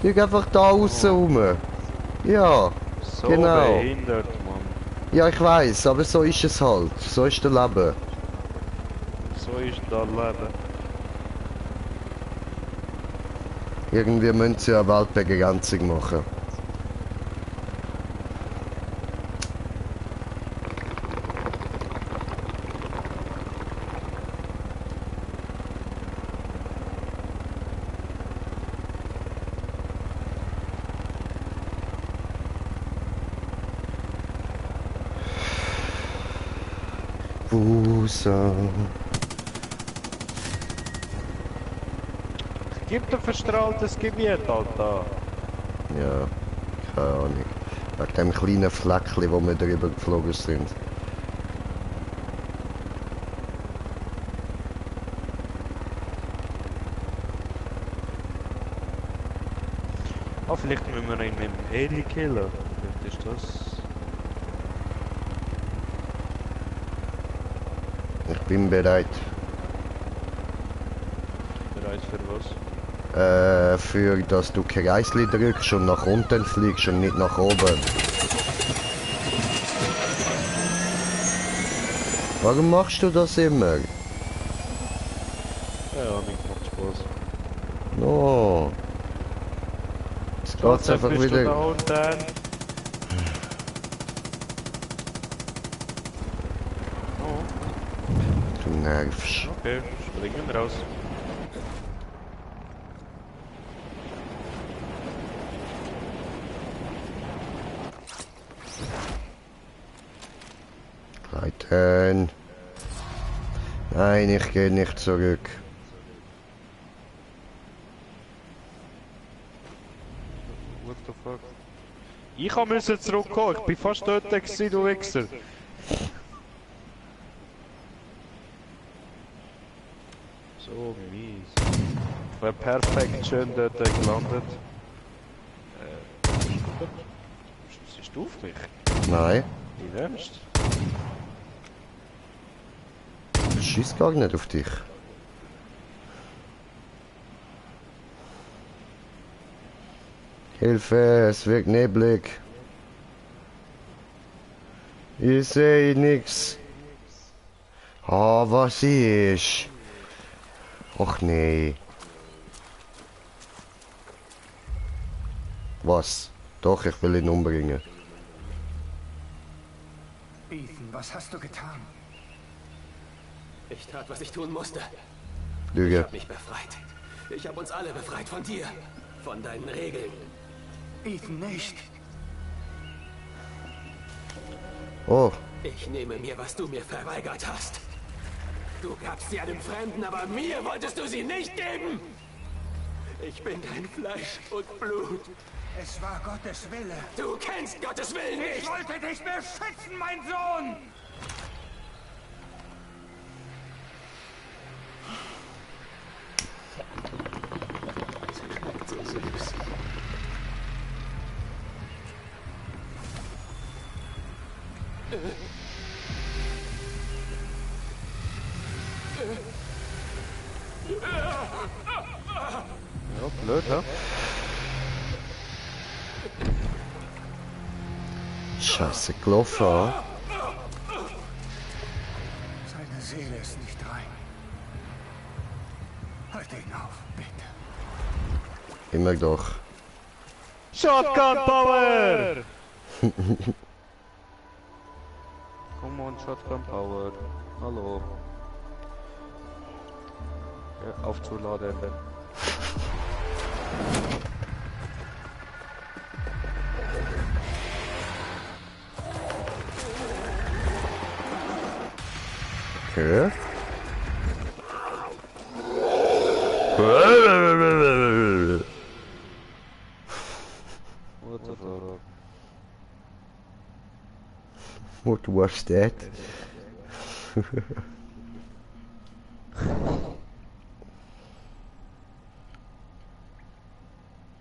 Flieg einfach da außen rum. Ja, So genau. behindert, Mann. Ja, ich weiß, aber so ist es halt. So ist der Leben. So ist das Leben. Irgendwie müssen sie eine Weltbegrenzung machen. Busa. Gibt ein verstrahltes Gebiet, Alter. Ja, keine Ahnung. Wegen dem kleinen Fleckchen, wo wir drüber geflogen sind. Ah, vielleicht müssen wir ihn mit dem Heli killen. Vielleicht ist das... Ich bin bereit. Bereit für was? Für dass du Kreisli drückst und nach unten fliegst und nicht nach oben. Warum machst du das immer? Ja, nicht macht Spaß. No. Jetzt geht's einfach bist du da wieder. unten? Oh, Du nervst. okay, springen wir raus. Reiten. Nein, ich gehe nicht zurück. What the fuck? Ich musste zurückkommen, ich bin fast dort gewesen, du Wichser. So mies. Ich wäre perfekt schön dort gelandet. Was ist du auf mich? Nein, Wie wärst ich schieß gar nicht auf dich. Hilfe, es wird neblig. Ich sehe nix. Ah, was ist? Ach nee. Was? Doch, ich will ihn umbringen. Ethan, was hast du getan? Ich tat, was ich tun musste. Ich Lüge. hab mich befreit. Ich hab uns alle befreit von dir. Von deinen Regeln. Ethan, nicht. Oh, Ich nehme mir, was du mir verweigert hast. Du gabst sie einem Fremden, aber mir wolltest du sie nicht geben. Ich bin dein Fleisch und Blut. Es war Gottes Wille. Du kennst Gottes Willen Ich nicht. wollte dich beschützen, mein Sohn! So süß. Ja, blöd, hä? Scheiße gelaufen. Ah. Seine Seele ist nicht rein. Halte ihn auf, bitte. Immer doch. Shotgun Power! Come on, Shotgun Power. Hallo. Ja, aufzuladen. Okay. What the fuck? What was that?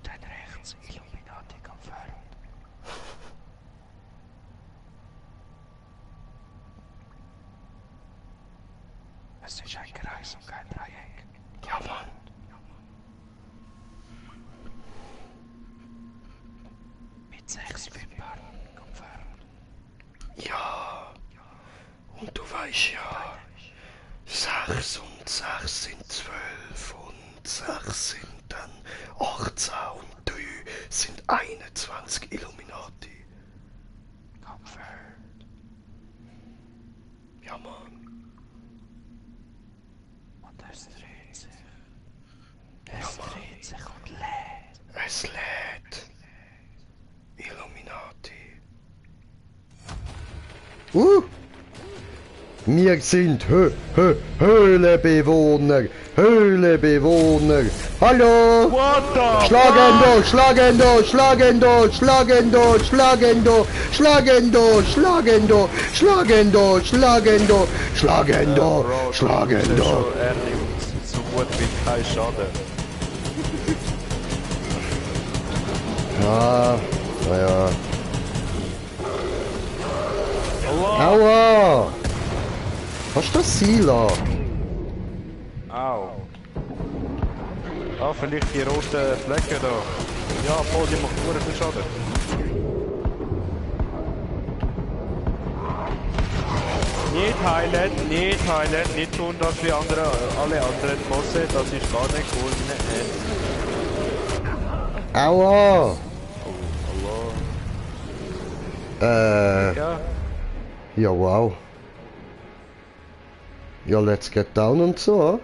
Dein rechts, Illuminati confirmed. Es ist ein Kreis und kein Dreieck. Ja, Mann. Mit 6 Wimpern confirmed. Ja. Und du weißt ja, 6 und 6 sind 12 und 6 sind dann 18 und 3 sind 21 Illuminati. Confirmed. Ja, Mann. Und es dreht sich. Es dreht sich und lädt. Es lädt. Illuminati. Wir sind Höhlebewohner. Höhlebewohner. Hallo! What the Schlagendo, schlagendo, schlagendo, schlagendo, schlagendo, schlagendo, schlagendo, schlagendo, schlagendo, schlagendo, schlagendo. Er nimmt so gut wie kein Schaden. Ja, naja. Aua! Was ist das Sila? Au. Ah, vielleicht die roten Flecken da. Ja, voll, die macht nur viel Schaden. Nicht heilen, nicht tun das wie andere, alle anderen Bosse, das ist gar nicht cool. Aua! Ja, Ja, wow. Ja, let's get down und so.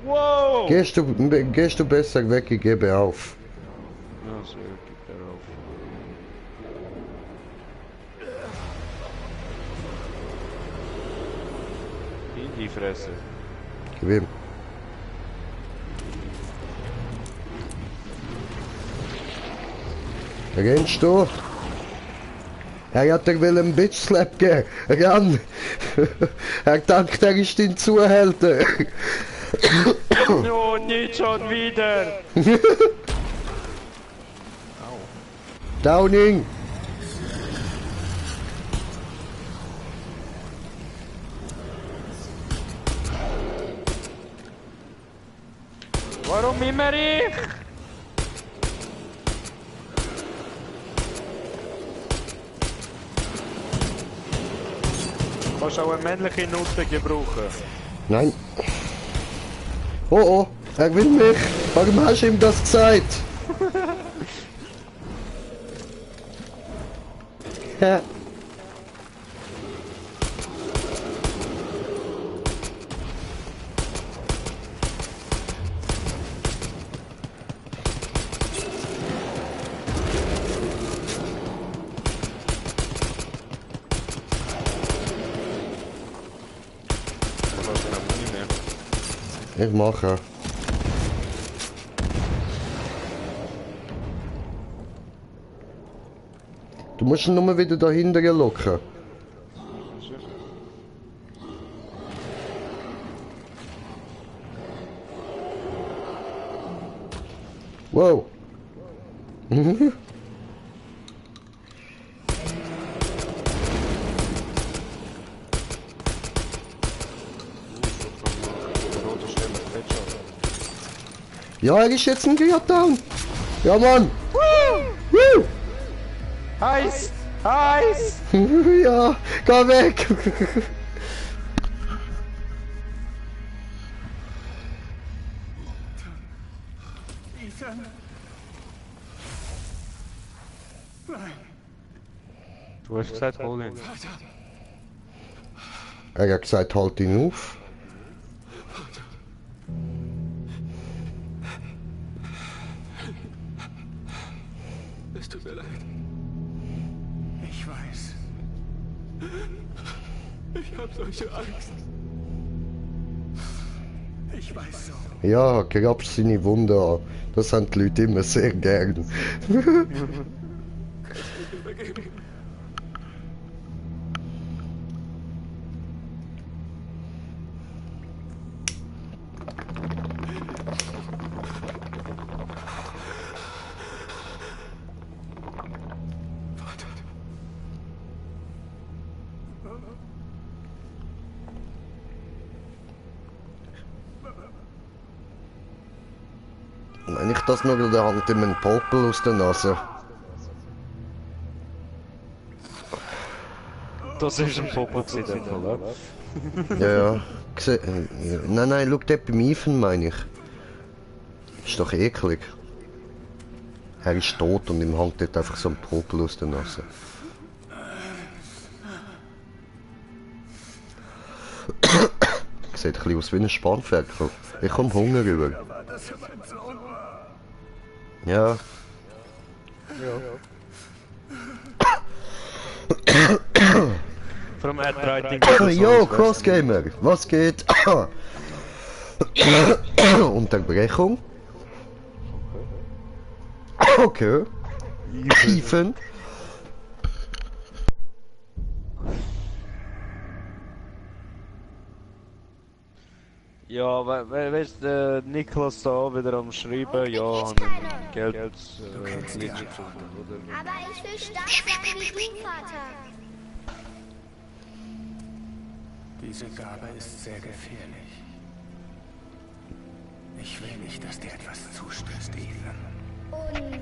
wow! Gehst du besser weg, ich gebe auf. Ja, so, gib er auf. In die Fresse. Wem? Rennst du? Er hat dir will einen Bitch Slap geben. Ran! Er denkt, er ist dein Zuhälter. No, nicht schon wieder! Downing! Warum immer ich? Kannst auch eine männliche Nutte gebrauchen. Nein. Oh oh, er will mich. Warum hast du ihm das gesagt? Ja. Ich mache. Du musst ihn nur wieder dahinter locken. Wow. Ja, er ist jetzt ein Geardown. Ja, Mann. Woo! Heiß! Heiß! Ja, geh weg. Ethan. Nein. Du hast gesagt, hol ihn. Er hat gesagt, halt ihn auf. Es tut mir leid. Ich weiß. Ich habe solche Angst. Ich weiß so. Ja, grabst seine Wunde an. Das haben die Leute immer sehr gern. Vergeben. Wenn ich das nur der Hand in meinen Popel aus der Nase. Das ist ein Popo gewesen, oder? Ja, ja. Nein, nein, schau dort beim Ethan, meine ich. Ist doch eklig. Er ist tot und ihm hängt dort einfach so ein Popel aus der Nase. Sieht ein bisschen aus wie ein Spanferkel. Ich komme Hunger über. Ja. Vom Handwriting. Jo, Crossgamer, was geht? Unterbrechung. Okay. Ethan. Ja, weißt du, Niklas da wieder am Schreiben, ja, und Geld Glitch gefunden, oder? Aber ich will stark sein wie du, Vater. Diese Gabe ist sehr gefährlich. Ich will nicht, dass dir etwas zustößt, Ethan. Und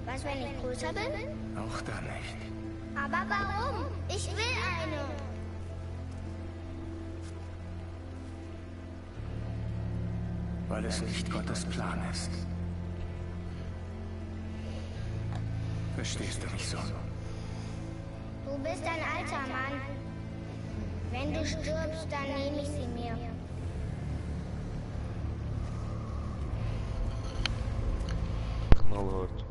was, wenn ich größer bin? Auch da nicht. Aber warum? Ich will eine. Weil es nicht Gottes Plan ist. Verstehst du mich so? Du bist ein alter Mann. Wenn du stirbst, dann nehme ich sie mir. Knallhart.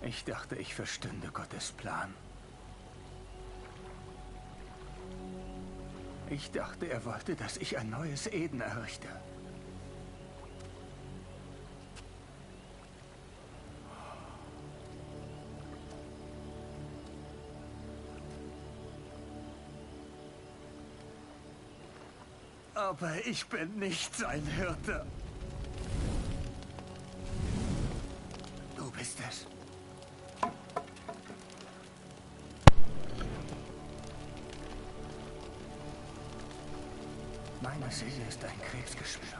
Ich dachte, ich verstünde Gottes Plan. Ich dachte, er wollte, dass ich ein neues Eden errichte. Aber ich bin nicht sein Hirte. Du bist es. Meine Seele ist ein Krebsgeschwür.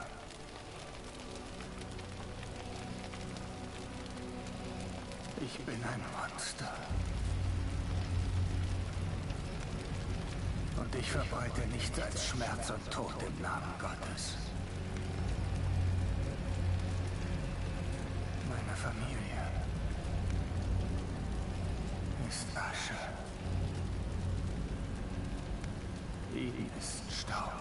Ich bin ein Monster. Und ich verbreite nichts als Schmerz und Tod im Namen Gottes. Meine Familie ist Asche. Eden ist Staub.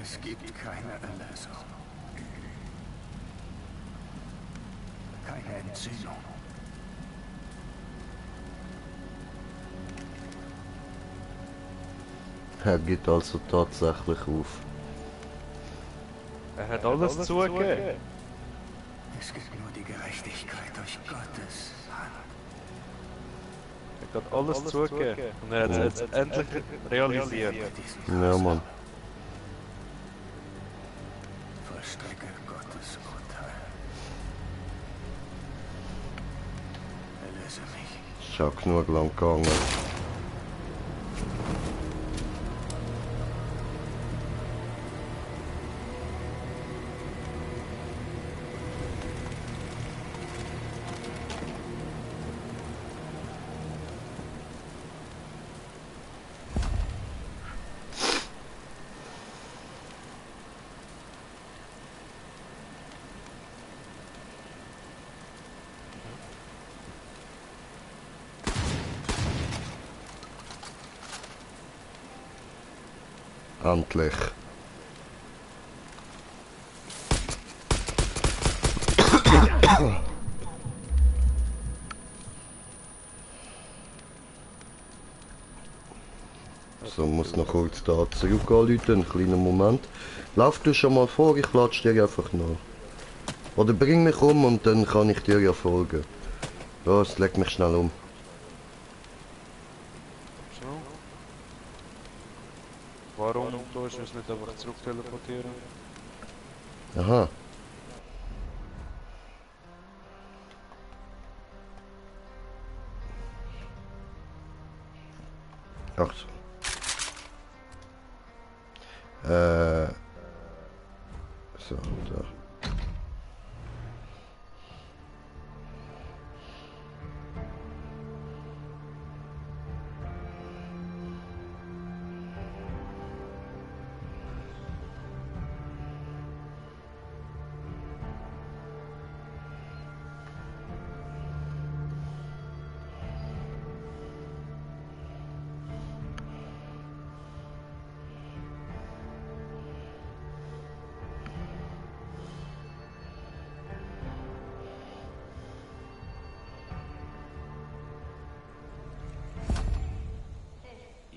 Es gibt keine Erlösung. Keine Entzündung. Er geht also tatsächlich auf. Er hat alles zugegeben. Es gibt nur die Gerechtigkeit durch Gottes Hand. Er hat alles zugegeben. Und er hat es jetzt endlich realisiert. Ja, Mann. Vollstrecke Gottes Urteil. Erlöse mich. Ist auch genug lang gegangen. Endlich. So, muss noch kurz da zurück anrufen, einen kleinen Moment. Lauf du schon mal vor, ich latsch dir einfach nach. Oder bring mich um und dann kann ich dir ja folgen. Los, leg mich schnell um. So. Warum tust du es nicht einfach zurück teleportieren? Aha. Ach so. So, da.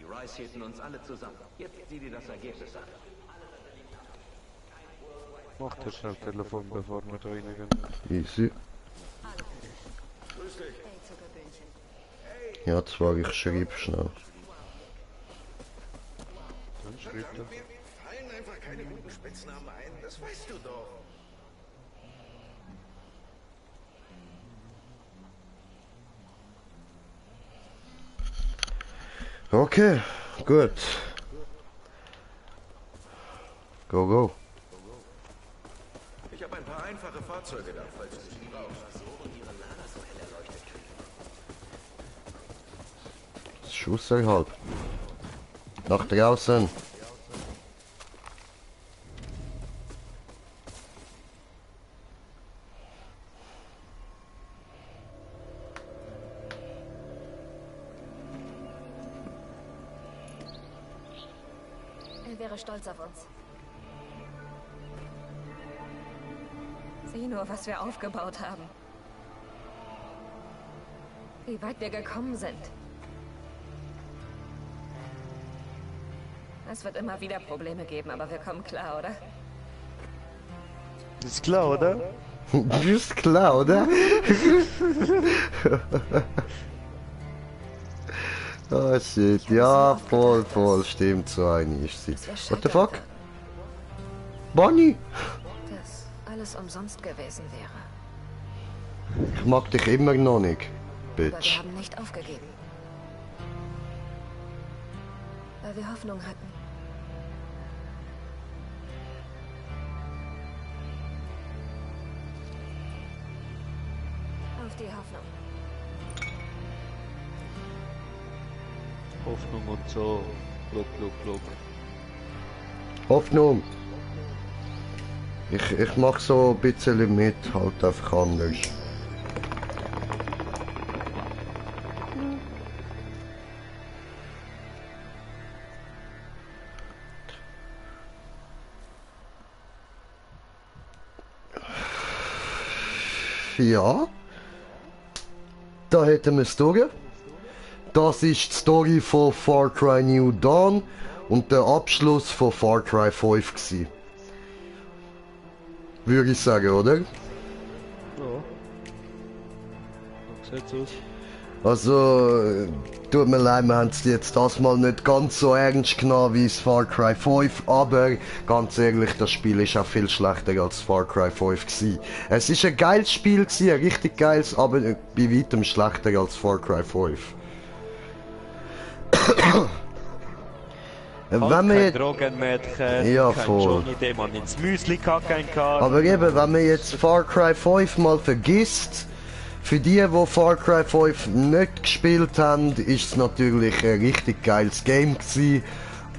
Rice hielten uns alle zusammen. Jetzt sieh dir das Ergebnis an. Mach dir schnell Telefon, bevor wir da reingehen. Easy. Ja, zwar ich schrieb schnell. Dann schreibt er. Fallen einfach keine guten Spitznamen ein, das weißt du doch. Okay, gut. Go, go. Ich habe ein paar einfache Fahrzeuge da, falls du sie brauchst. Schusserhalb. Nach draußen. Er wäre stolz auf uns. Sieh nur, was wir aufgebaut haben. Wie weit wir gekommen sind. Es wird immer wieder Probleme geben, aber wir kommen klar, oder? Ist klar, oder? Ist klar, oder? Oh shit, ja, voll, stimmt, so eine ist sie. What the fuck? Bonnie! Dass alles umsonst gewesen wäre. Ich mag dich immer noch nicht, Aber wir Bitch. haben nicht aufgegeben. Weil wir Hoffnung hatten. Auf die Hoffnung. Hoffnung und so. Blub. Hoffnung! Ich mach so ein bisschen mit, halt einfach anders. Ja. Da hätten wir es durch. Das ist die Story von Far Cry New Dawn und der Abschluss von Far Cry 5 gewesen. Würde ich sagen, oder? Ja. So sieht's aus. Also, tut mir leid, wir haben es jetzt das mal nicht ganz so ernst genommen wie es Far Cry 5, aber ganz ehrlich, das Spiel ist auch viel schlechter als Far Cry 5 gewesen. Es ist ein geiles Spiel gewesen, ein richtig geiles, aber bei weitem schlechter als Far Cry 5. Wenn wir Kein jetzt, Drogenmädchen, Ja, kein voll. Johnny, den man ins Müsli kacken kann. aber eben, wenn man jetzt Far Cry 5 mal vergisst, für die Far Cry 5 nicht gespielt haben, ist es natürlich ein richtig geiles Game gewesen.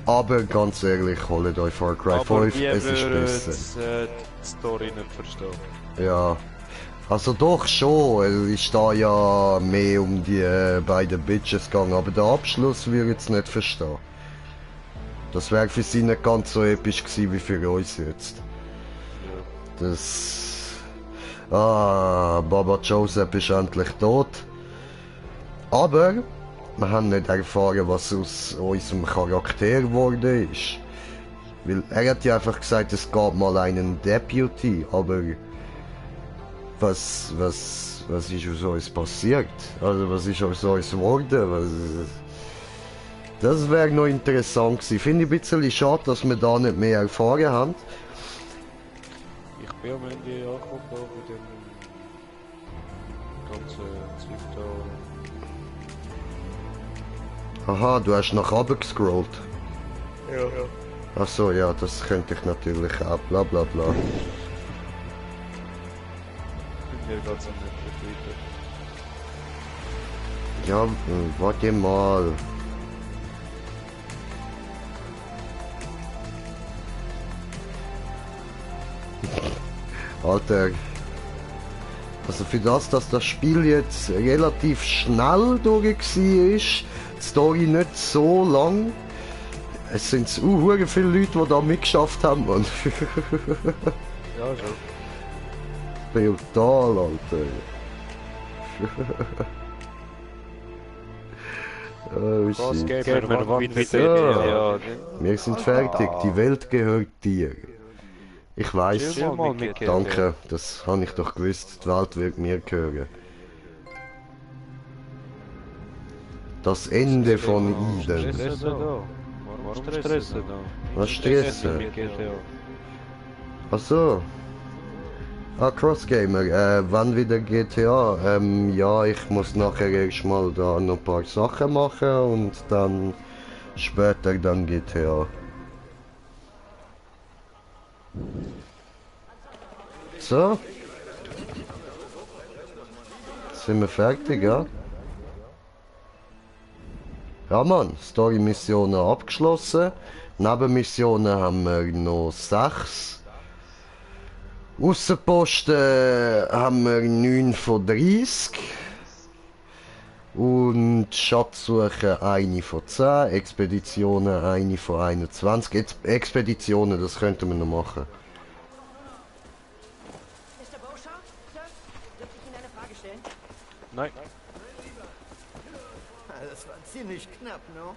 Aber ganz ehrlich, holt euch Far Cry 5, es ist besser. Die Story nicht verstehen. Ja. Also doch schon, es ist da ja mehr um die beiden Bitches gegangen, aber der Abschluss würde ich jetzt nicht verstehen. Das wäre für sie nicht ganz so episch gewesen wie für uns jetzt. Das... Baba Joseph ist endlich tot. Aber wir haben nicht erfahren, was aus unserem Charakter geworden ist. Weil er hat ja einfach gesagt, es gab mal einen Deputy, aber was ist aus uns passiert? Also was ist aus uns geworden? Das wäre noch interessant gewesen. Finde ich ein bisschen schade, dass wir da nicht mehr erfahren haben. Ich bin am Ende angekommen da mit dem ganzen Zeug da. Aha, du hast nach oben gescrollt. Ja. Achso, ja, das könnte ich natürlich auch. Bla bla bla. Mir geht's nicht weiter. Ja, warte mal. Alter. Also für das, dass das Spiel jetzt relativ schnell durch war, die Story nicht so lang. Es sind so viele Leute, die da mitgeschafft haben. Und Ja, schon. brutal, Alter. Oh shit. Gehen wir wann wieder? Ja. Wir sind fertig, die Welt gehört dir. Ich weiß. Chill mal mit GTA. Danke, das habe ich doch gewusst. Die Welt wird mir gehören. Das Ende von Eden. Stressen da. Warum stressen da? Was stressen? Mit GTA. Ach so. Ah, Crossgamer, wann wieder GTA? Ja, ich muss nachher erstmal da noch ein paar Sachen machen und dann später dann GTA. So. Sind wir fertig, ja? Ja, Mann, Story-Missionen abgeschlossen. Nebenmissionen haben wir noch 6. Aussenposten haben wir 9 von 30. Und Schatzsuche 1 von 10. Expeditionen 1 von 21. Expeditionen, das könnten wir noch machen. Mr. Beauchamp, Sir, dürfte ich Ihnen eine Frage stellen? Nein. Das war ziemlich knapp, no?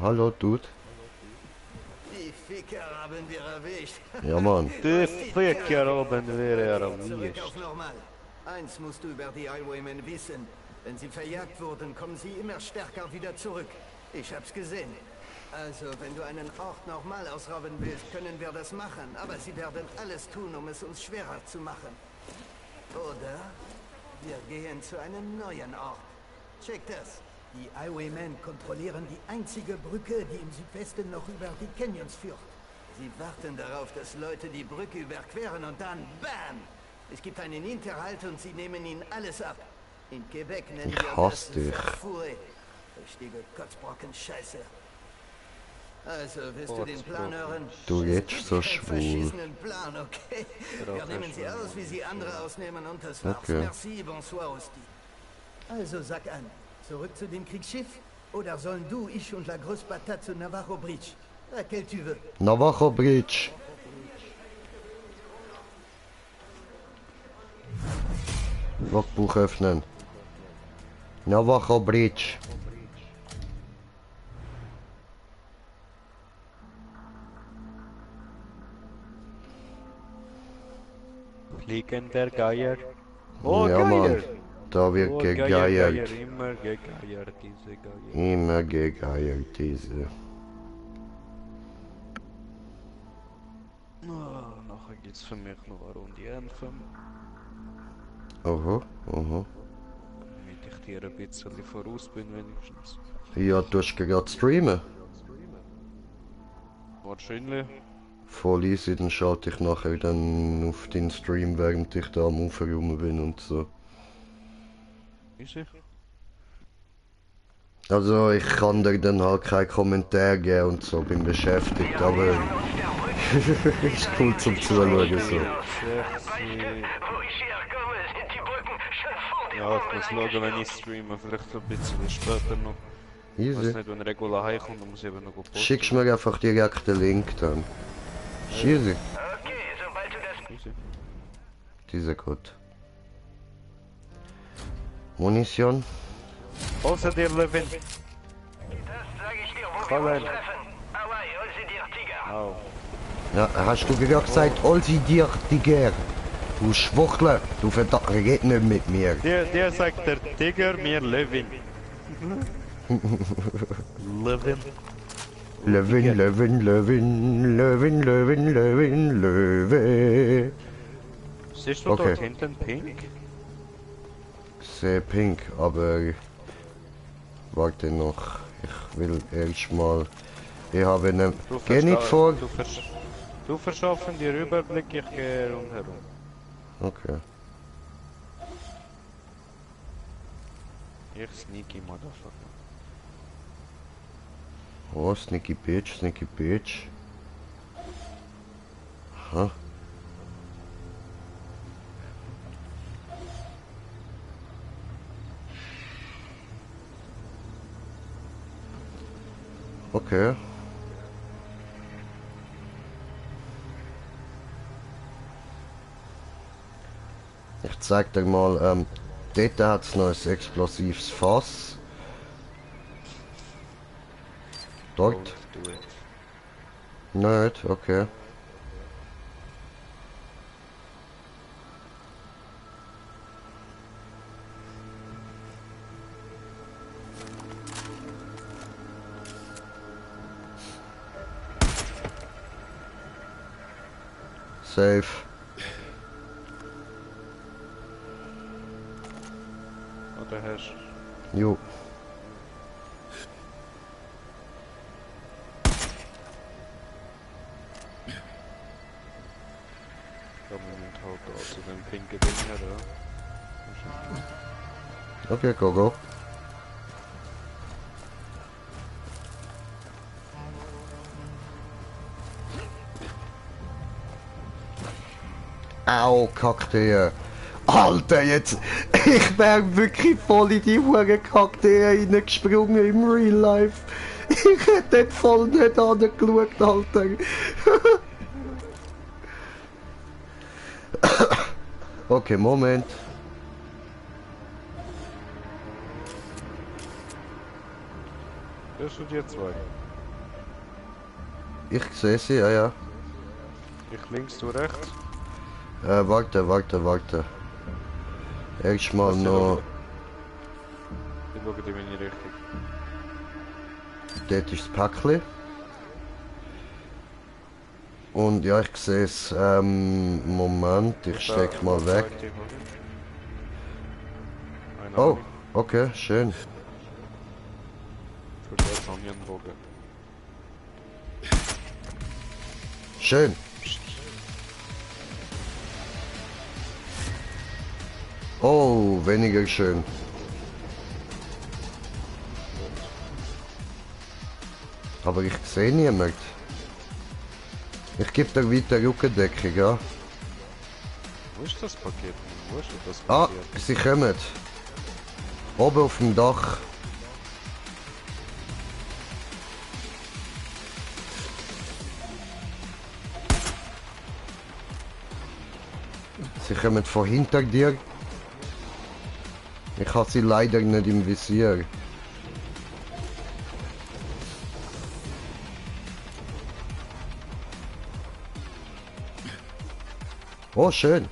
Hallo, Dude. Die Ficker haben wir erwischt. Ja, Mann. Die Ficker oben wäre er am liebsten. Zurück auf normal. Eins musst du über die Highwaymen wissen. Wenn sie verjagt wurden, kommen sie immer stärker wieder zurück. Ich hab's gesehen. Also, wenn du einen Ort nochmal ausrauben willst, können wir das machen. Aber sie werden alles tun, um es uns schwerer zu machen. Oder wir gehen zu einem neuen Ort. Check das. Die Highwaymen kontrollieren die einzige Brücke, die im Südwesten noch über die Canyons führt. Sie warten darauf, dass Leute die Brücke überqueren und dann BAM! Es gibt einen Hinterhalt und sie nehmen ihnen alles ab. In Quebec nennen wir das Verfuhr. Richtige Kotzbrocken Scheiße. Also, willst du den Plan hören? Du redest so schwul. Plan, okay? Wir nehmen sie aus, wie sie andere ausnehmen und das war's. Merci, bonsoir, Osti. Also, sag an. Zurück zu dem Kriegsschiff? Oder sollen du, ich und La Grosse Patate zu Navajo Bridge? Laquelle tu veux? Navajo Bridge. Logbuch öffnen. Navajo Bridge. Fliegender Geier. Oh, ja, Geier! Mann. Da wird gegeiert. Geier, immer gegeiert, diese Geier. Immer gegeiert, diese. Oh, nachher gibt's für mich noch eine Runde Anthem. Aha, aha. Damit ich dir ein bisschen voraus bin, wenigstens. Ja, du hast gerade streamen. Wahrscheinlich. Voll easy, dann schalte ich nachher dann auf den Stream, während ich da am Aufräumen bin und so. Easy. Also ich kann dir dann halt keinen Kommentar geben und so, bin beschäftigt, aber ist cool zum Zuschauen so. Ja, ich muss schauen, wenn ich streame, vielleicht ein bisschen später noch. Ich weiß nicht, wenn Regula heimkommt, dann muss ich eben noch posten. Schickst mir einfach direkt den Link dann. Easy. Okay, sobald du das... Easy. Diese gut. Munition. Außer dir, Levin. Das sag ich dir, wo Komm wir rein. uns treffen. Hawaii, hol sie dir, Tiger. Au. Ja, hast du gerade gesagt, hol sie dir, Tiger. Du Schwuchtel, du verdammt, red nicht mit mir. Der sagt der Tiger, mir Levin. Levin. Levin, Levin, Levin, Levin, Levin, Levin, Löwe. Siehst du dort hinten pink? Sehr pink, aber warte noch. Ich will erstmal. Ich habe eine. Geh nicht vor. Du verschaffen dir Überblick, ich gehe rundherum. Okay. Ich sneaky motherfucker. Oh, Sneaky Bitch, Sneaky Bitch. Aha. Okay. Ich zeig dir mal, dort hat es noch ein explosives Fass. Dort? Nicht, okay. Safe. Oder hast Jo. halt also den pinken Dinger da. Okay, go, go. Au, Kakteen. Alter, jetzt... Ich wäre wirklich voll in die hure Kakteen reingesprungen im Real Life. Ich hätte dort voll nicht angeschaut, Alter. Okay, Moment. Hörst du dir zwei? Ich sehe sie, ja, ja. Ich links, du rechts. Warte. Erstmal noch... Ich schaue in meine Richtung. Dort ist das Päckchen. Und ja, ich sehe es. Moment, ich steck mal weg. Oh, okay, schön. Schön. Oh, weniger schön. Aber ich sehe niemand. Ich gebe dir weiter Rückendeckung, ja? Wo ist das Paket? Wo ist das Ah, Paket? sie kommen. Oben auf dem Dach. Sie kommen von hinter dir. Ich habe sie leider nicht im Visier. Oh, schön.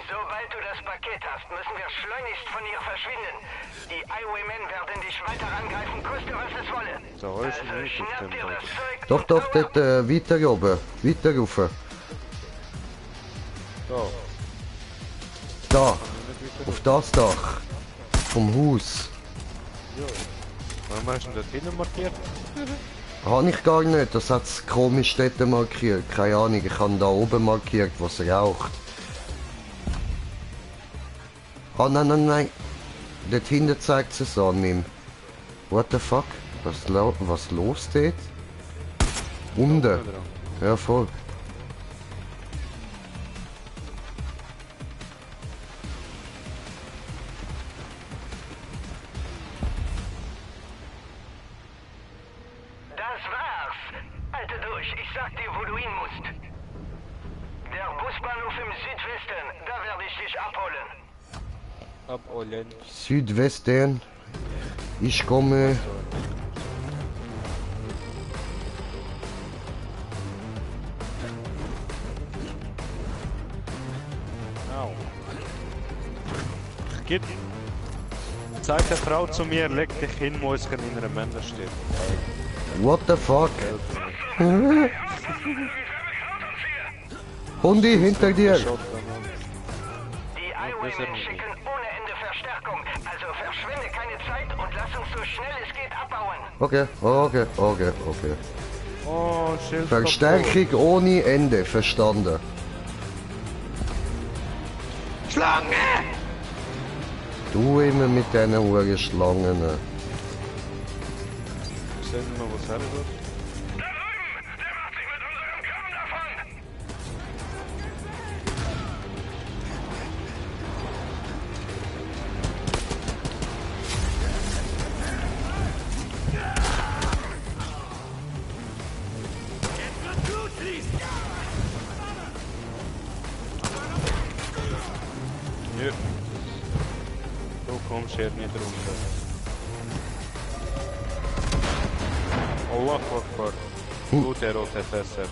Sobald du das Paket hast, müssen wir schleunigst von hier verschwinden. Die Highwaymen werden dich weiter angreifen, koste was es wolle. Da ist ein Weg auf Schnapp dem dir das Boden. Zeug. Doch, doch, dort weiter oben. Weiter rauf. Da. Da. Auf das Dach. Vom Haus. Ja. Warum hast du denn dort hinten markiert? Habe ich gar nicht. Das hat komisch dort markiert. Keine Ahnung, ich habe da oben markiert, was raucht. Ah, nein, nein, nein. Dort hinten zeigt es an ihm. What the fuck? Was los dort? Unten. Ja, voll. Das war's. Halte durch, ich sag dir, wo du hin musst. Der Busbahnhof im Südwesten, da werde ich dich abholen. Abholen. Südwesten. Ich komme. Au. Gib. Zeig der Frau zu mir, leg dich hin, wo es in einer Männer steht. What the fuck? Hundi, hinter dir. Die Highwaymen schicken ohne Ende Verstärkung, also verschwende keine Zeit und lass uns so schnell es geht abbauen. Okay, okay, okay, okay. Oh, Schild. Verstärkung ohne Ende, verstanden. Schlange! Du immer mit deinen Uhren Schlangen. Sehen wir mal, was er tut. Ja. Du kommst hier nicht runter. Allah Akbar. Gut, der rote Fässer.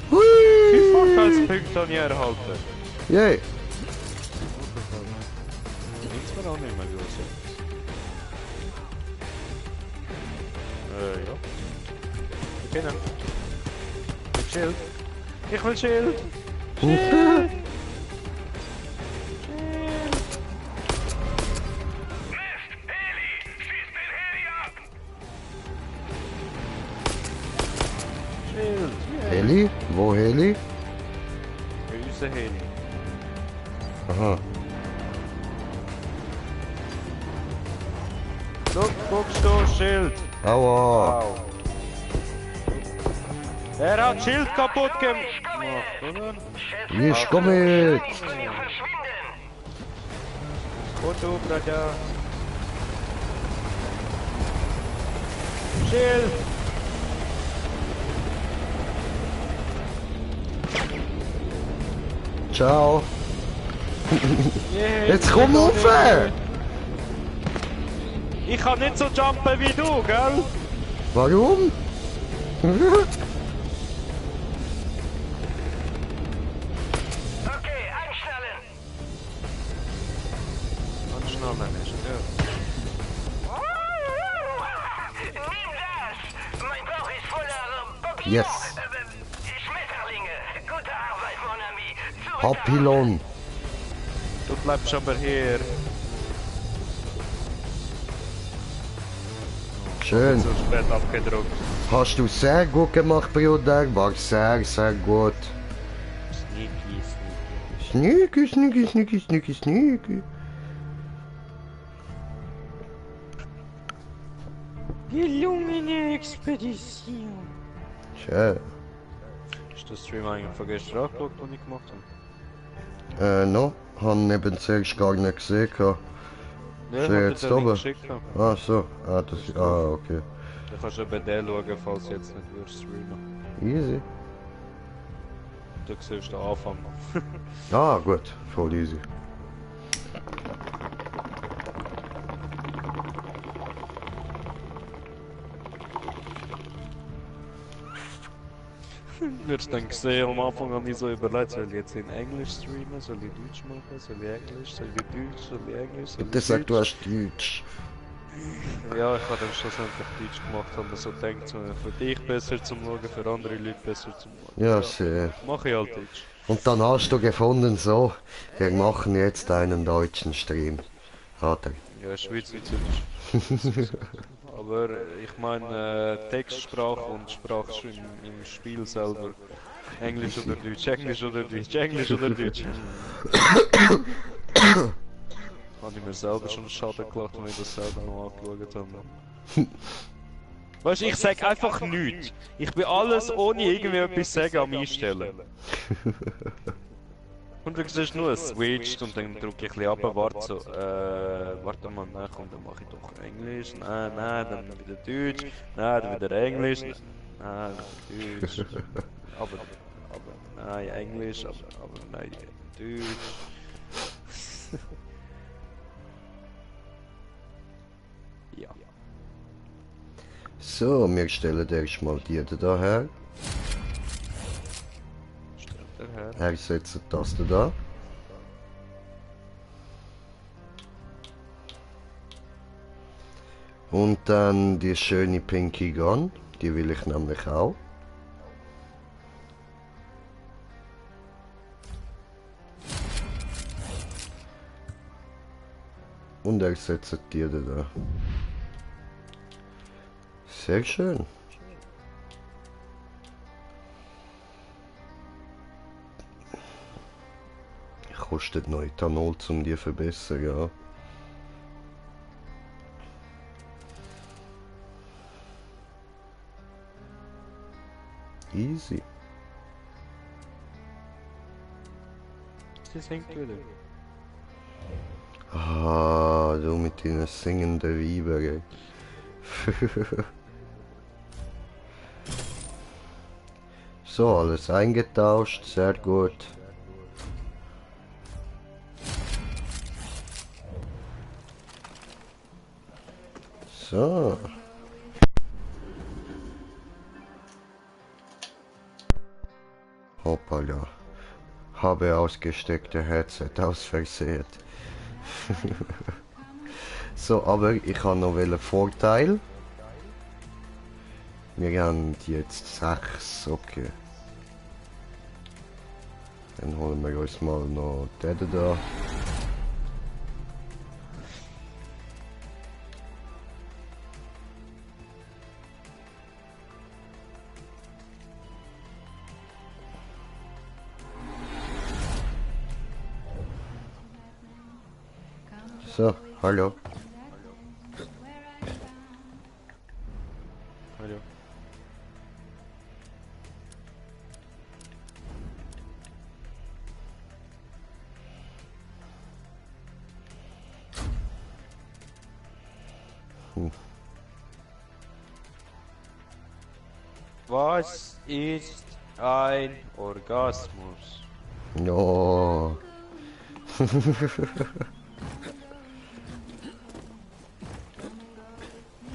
Wie Vorteilspunkte habe ich erhalten? Yay! Nichts mehr auch nicht mehr gewusst. Ja. Genau. Schild. Ich will Schild. Schild. Schild. Heli? Wo Heli? Unser Heli. Aha. Guckst du, Schild. Aua. Au. Er hat Schild kaputt gemacht, oder? Ich komme mit. Und du, Bruder. Schild. Ciao. Yeah, Jetzt komm rauf! Ich kann nicht so jumpen wie du, gell? Warum? Yes. Schmetterlinge. Gute Arbeit, mon ami. Papillon. Du bleibst aber hier. Schön. So spät abgedruckt. Hast du sehr gut gemacht, Bruder. War sehr, sehr gut. Sneaky, Sneaky, sneaky, sneaky, sneaky. gelungene Expedition. Schön. Ist der Stream eigentlich von gestern angeschaut, den ich gemacht habe? No. Han eben zuerst gar nicht gesehen. Ja, Ist er jetzt oben? Ah, so. Ah, das ist... Ah, okay. Du kannst ja bei der schauen, falls du jetzt nicht würdest streamen. Easy. Du siehst den Anfang noch. Ah, gut. Voll easy. Wirst dann gesehen, am Anfang habe ich so überlegt, soll ich jetzt in Englisch streamen, soll ich Deutsch machen, soll ich Englisch, soll ich Deutsch, soll ich Englisch, soll ich Bitte sag, du hast Deutsch. Ja, ich habe dann schlussendlich Deutsch gemacht, habe mir so gedacht, so für dich besser zum Schauen, für andere Leute besser zum Schauen. Ja, sehr. Mach ich halt Deutsch. Und dann hast du gefunden, so, wir machen jetzt einen deutschen Stream. Hat er. Ja, Schweizerdeutsch. Aber ich meine Textsprache und Sprache im Spiel selber. Englisch oder Deutsch, Englisch oder Deutsch, Englisch oder Deutsch. Habe ich mir selber schon Schaden gelacht, wenn ich das selber noch angeschaut habe. Weißt du, ich sag einfach nichts. Ich bin alles ohne irgendwie etwas sagen am Einstellen. Und du siehst nur, es switcht und dann drücke ich ein bisschen runter, warte so, warte mal, nein, komm, dann mache ich doch Englisch, nein, dann wieder Deutsch, nein, dann wieder Englisch, nein, dann Deutsch, aber, nein, Englisch, aber nein, Deutsch. Ja. So, wir stellen erstmal die da her. Er setzt die Taste da. Und dann die schöne Pinky Gun, die will ich nämlich auch. Und er setzt die da. Sehr schön. Kostet noch Ethanol, um die zu verbessern, ja. Easy. Sie singt wieder. Ah, du mit deinen singenden Weibern. So, alles eingetauscht, sehr gut. So. Hoppala. Habe ausgesteckte Headset aus Versehen. So, aber ich habe noch einen Vorteil. Wir haben jetzt 6, okay. Dann holen wir uns mal noch den da. So, hallo. Hallo. Was ist ein Orgasmus? No.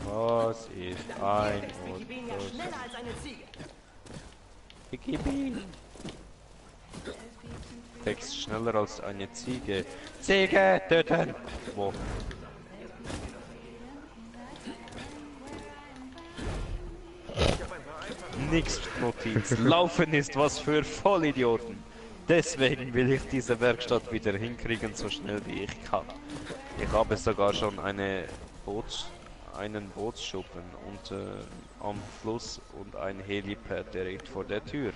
Was ist ein Orgasmus? Schneller als eine Ziege. Wikipedia. Text schneller als eine Ziege. Ziege töten! Wo? nix Notiz. Laufen ist was für Vollidioten. Deswegen will ich diese Werkstatt wieder hinkriegen, so schnell wie ich kann. Ich habe sogar schon einen Bootsschuppen und am Fluss und ein Helipad direkt vor der Tür.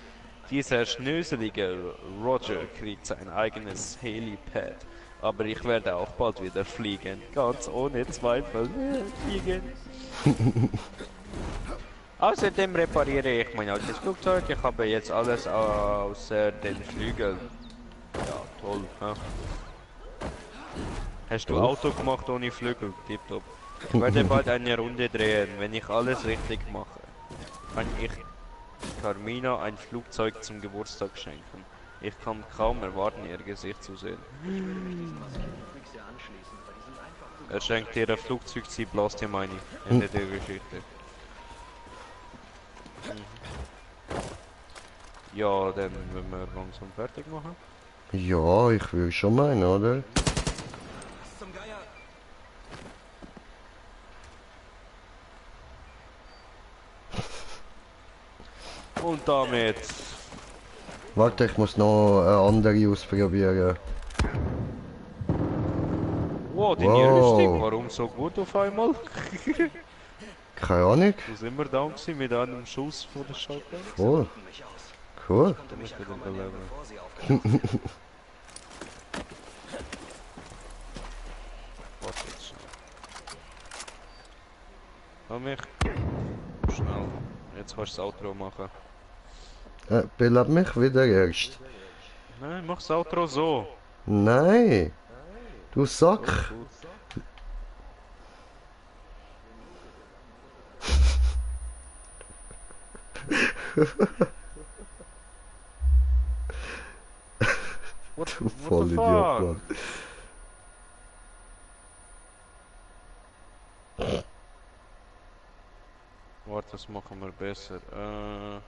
Dieser schnöselige Roger kriegt sein eigenes Helipad. Aber ich werde auch bald wieder fliegen. Ganz ohne Zweifel. Fliegen. Außerdem repariere ich mein altes Flugzeug. Ich habe jetzt alles außer den Flügeln. Ja, toll. Ja. Hast du Auto gemacht ohne Flügel? Tipptopp. Ich werde bald eine Runde drehen, wenn ich alles richtig mache. Kann ich Carmina ein Flugzeug zum Geburtstag schenken. Ich kann kaum erwarten, ihr Gesicht zu sehen. Er schenkt ihr ein Flugzeug, sie bläst ihm eine. Ende der Geschichte. Ja, dann müssen wir langsam fertig machen. Ja, ich will schon meinen, oder? Und damit... Warte, ich muss noch eine andere ausprobieren. Wow, deine Rüstung, warum so gut auf einmal? Keine Ahnung. Du sind wir da gewesen mit einem Schuss von der Shotgun? Cool. Cool. Warte jetzt schnell. Komm mich. Schnell. Jetzt kannst du das Outro machen. Belab mich wieder erst. Nein, mach das Outro so. Nein. Du Sack. Du Vollidiot, Mann. Warte, das machen wir besser. Ja.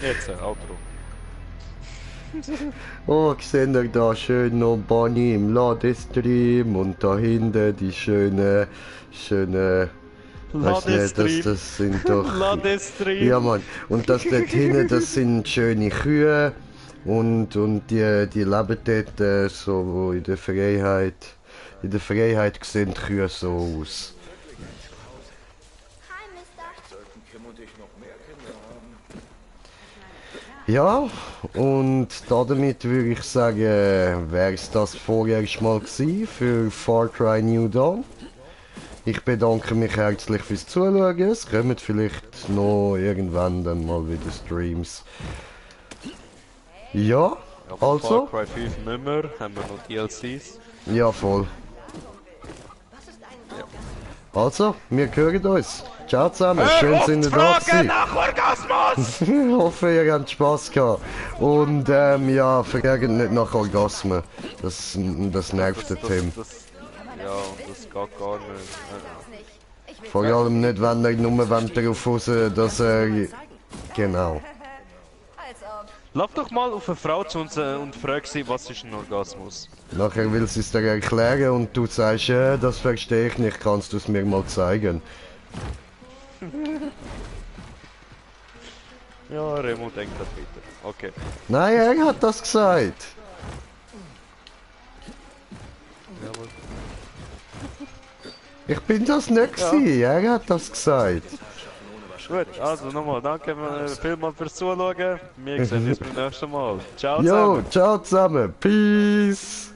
Jetzt Outro. Oh, seht ihr da schön noch Bonnie im Ladestream und da hinten die schöne weiß nicht, das sind doch... Ladestream. Ja, Mann. Und das dort hinten, das sind schöne Kühe und die leben dort so in der Freiheit. In der Freiheit sehen die Kühe so aus. Ja, und damit würde ich sagen, wäre es das vorerst mal gewesen für Far Cry New Dawn. Ich bedanke mich herzlich fürs Zuschauen. Es kommen vielleicht noch irgendwann dann mal wieder Streams. Ja, also. Far Cry 5 nicht mehr, haben wir noch DLCs. Ja, voll. Also, wir hören uns. Ciao zusammen, schön sind ihr da gewesen. Nach Orgasmus! Ich hoffe, ihr habt Spaß gehabt. Und ja, vergessen nicht nach Orgasmen. Das nervt den Tim. Ja, und das geht gar nicht. Vor allem nicht, wenn er nur darauf raus, dass er... Genau. Lauf doch mal auf eine Frau zu uns und frag sie, was ist ein Orgasmus? Nachher will sie es dir erklären und du sagst, das verstehe ich nicht, kannst du es mir mal zeigen? Ja, Remo denkt das bitte. Okay. Nein, er hat das gesagt. Jawohl. Ich bin das nicht gewesen, er hat das gesagt. Gut, also nochmal danke vielmals fürs Zuschauen. Wir sehen uns beim nächsten Mal. Ciao Jo, zusammen. ciao zusammen. Peace.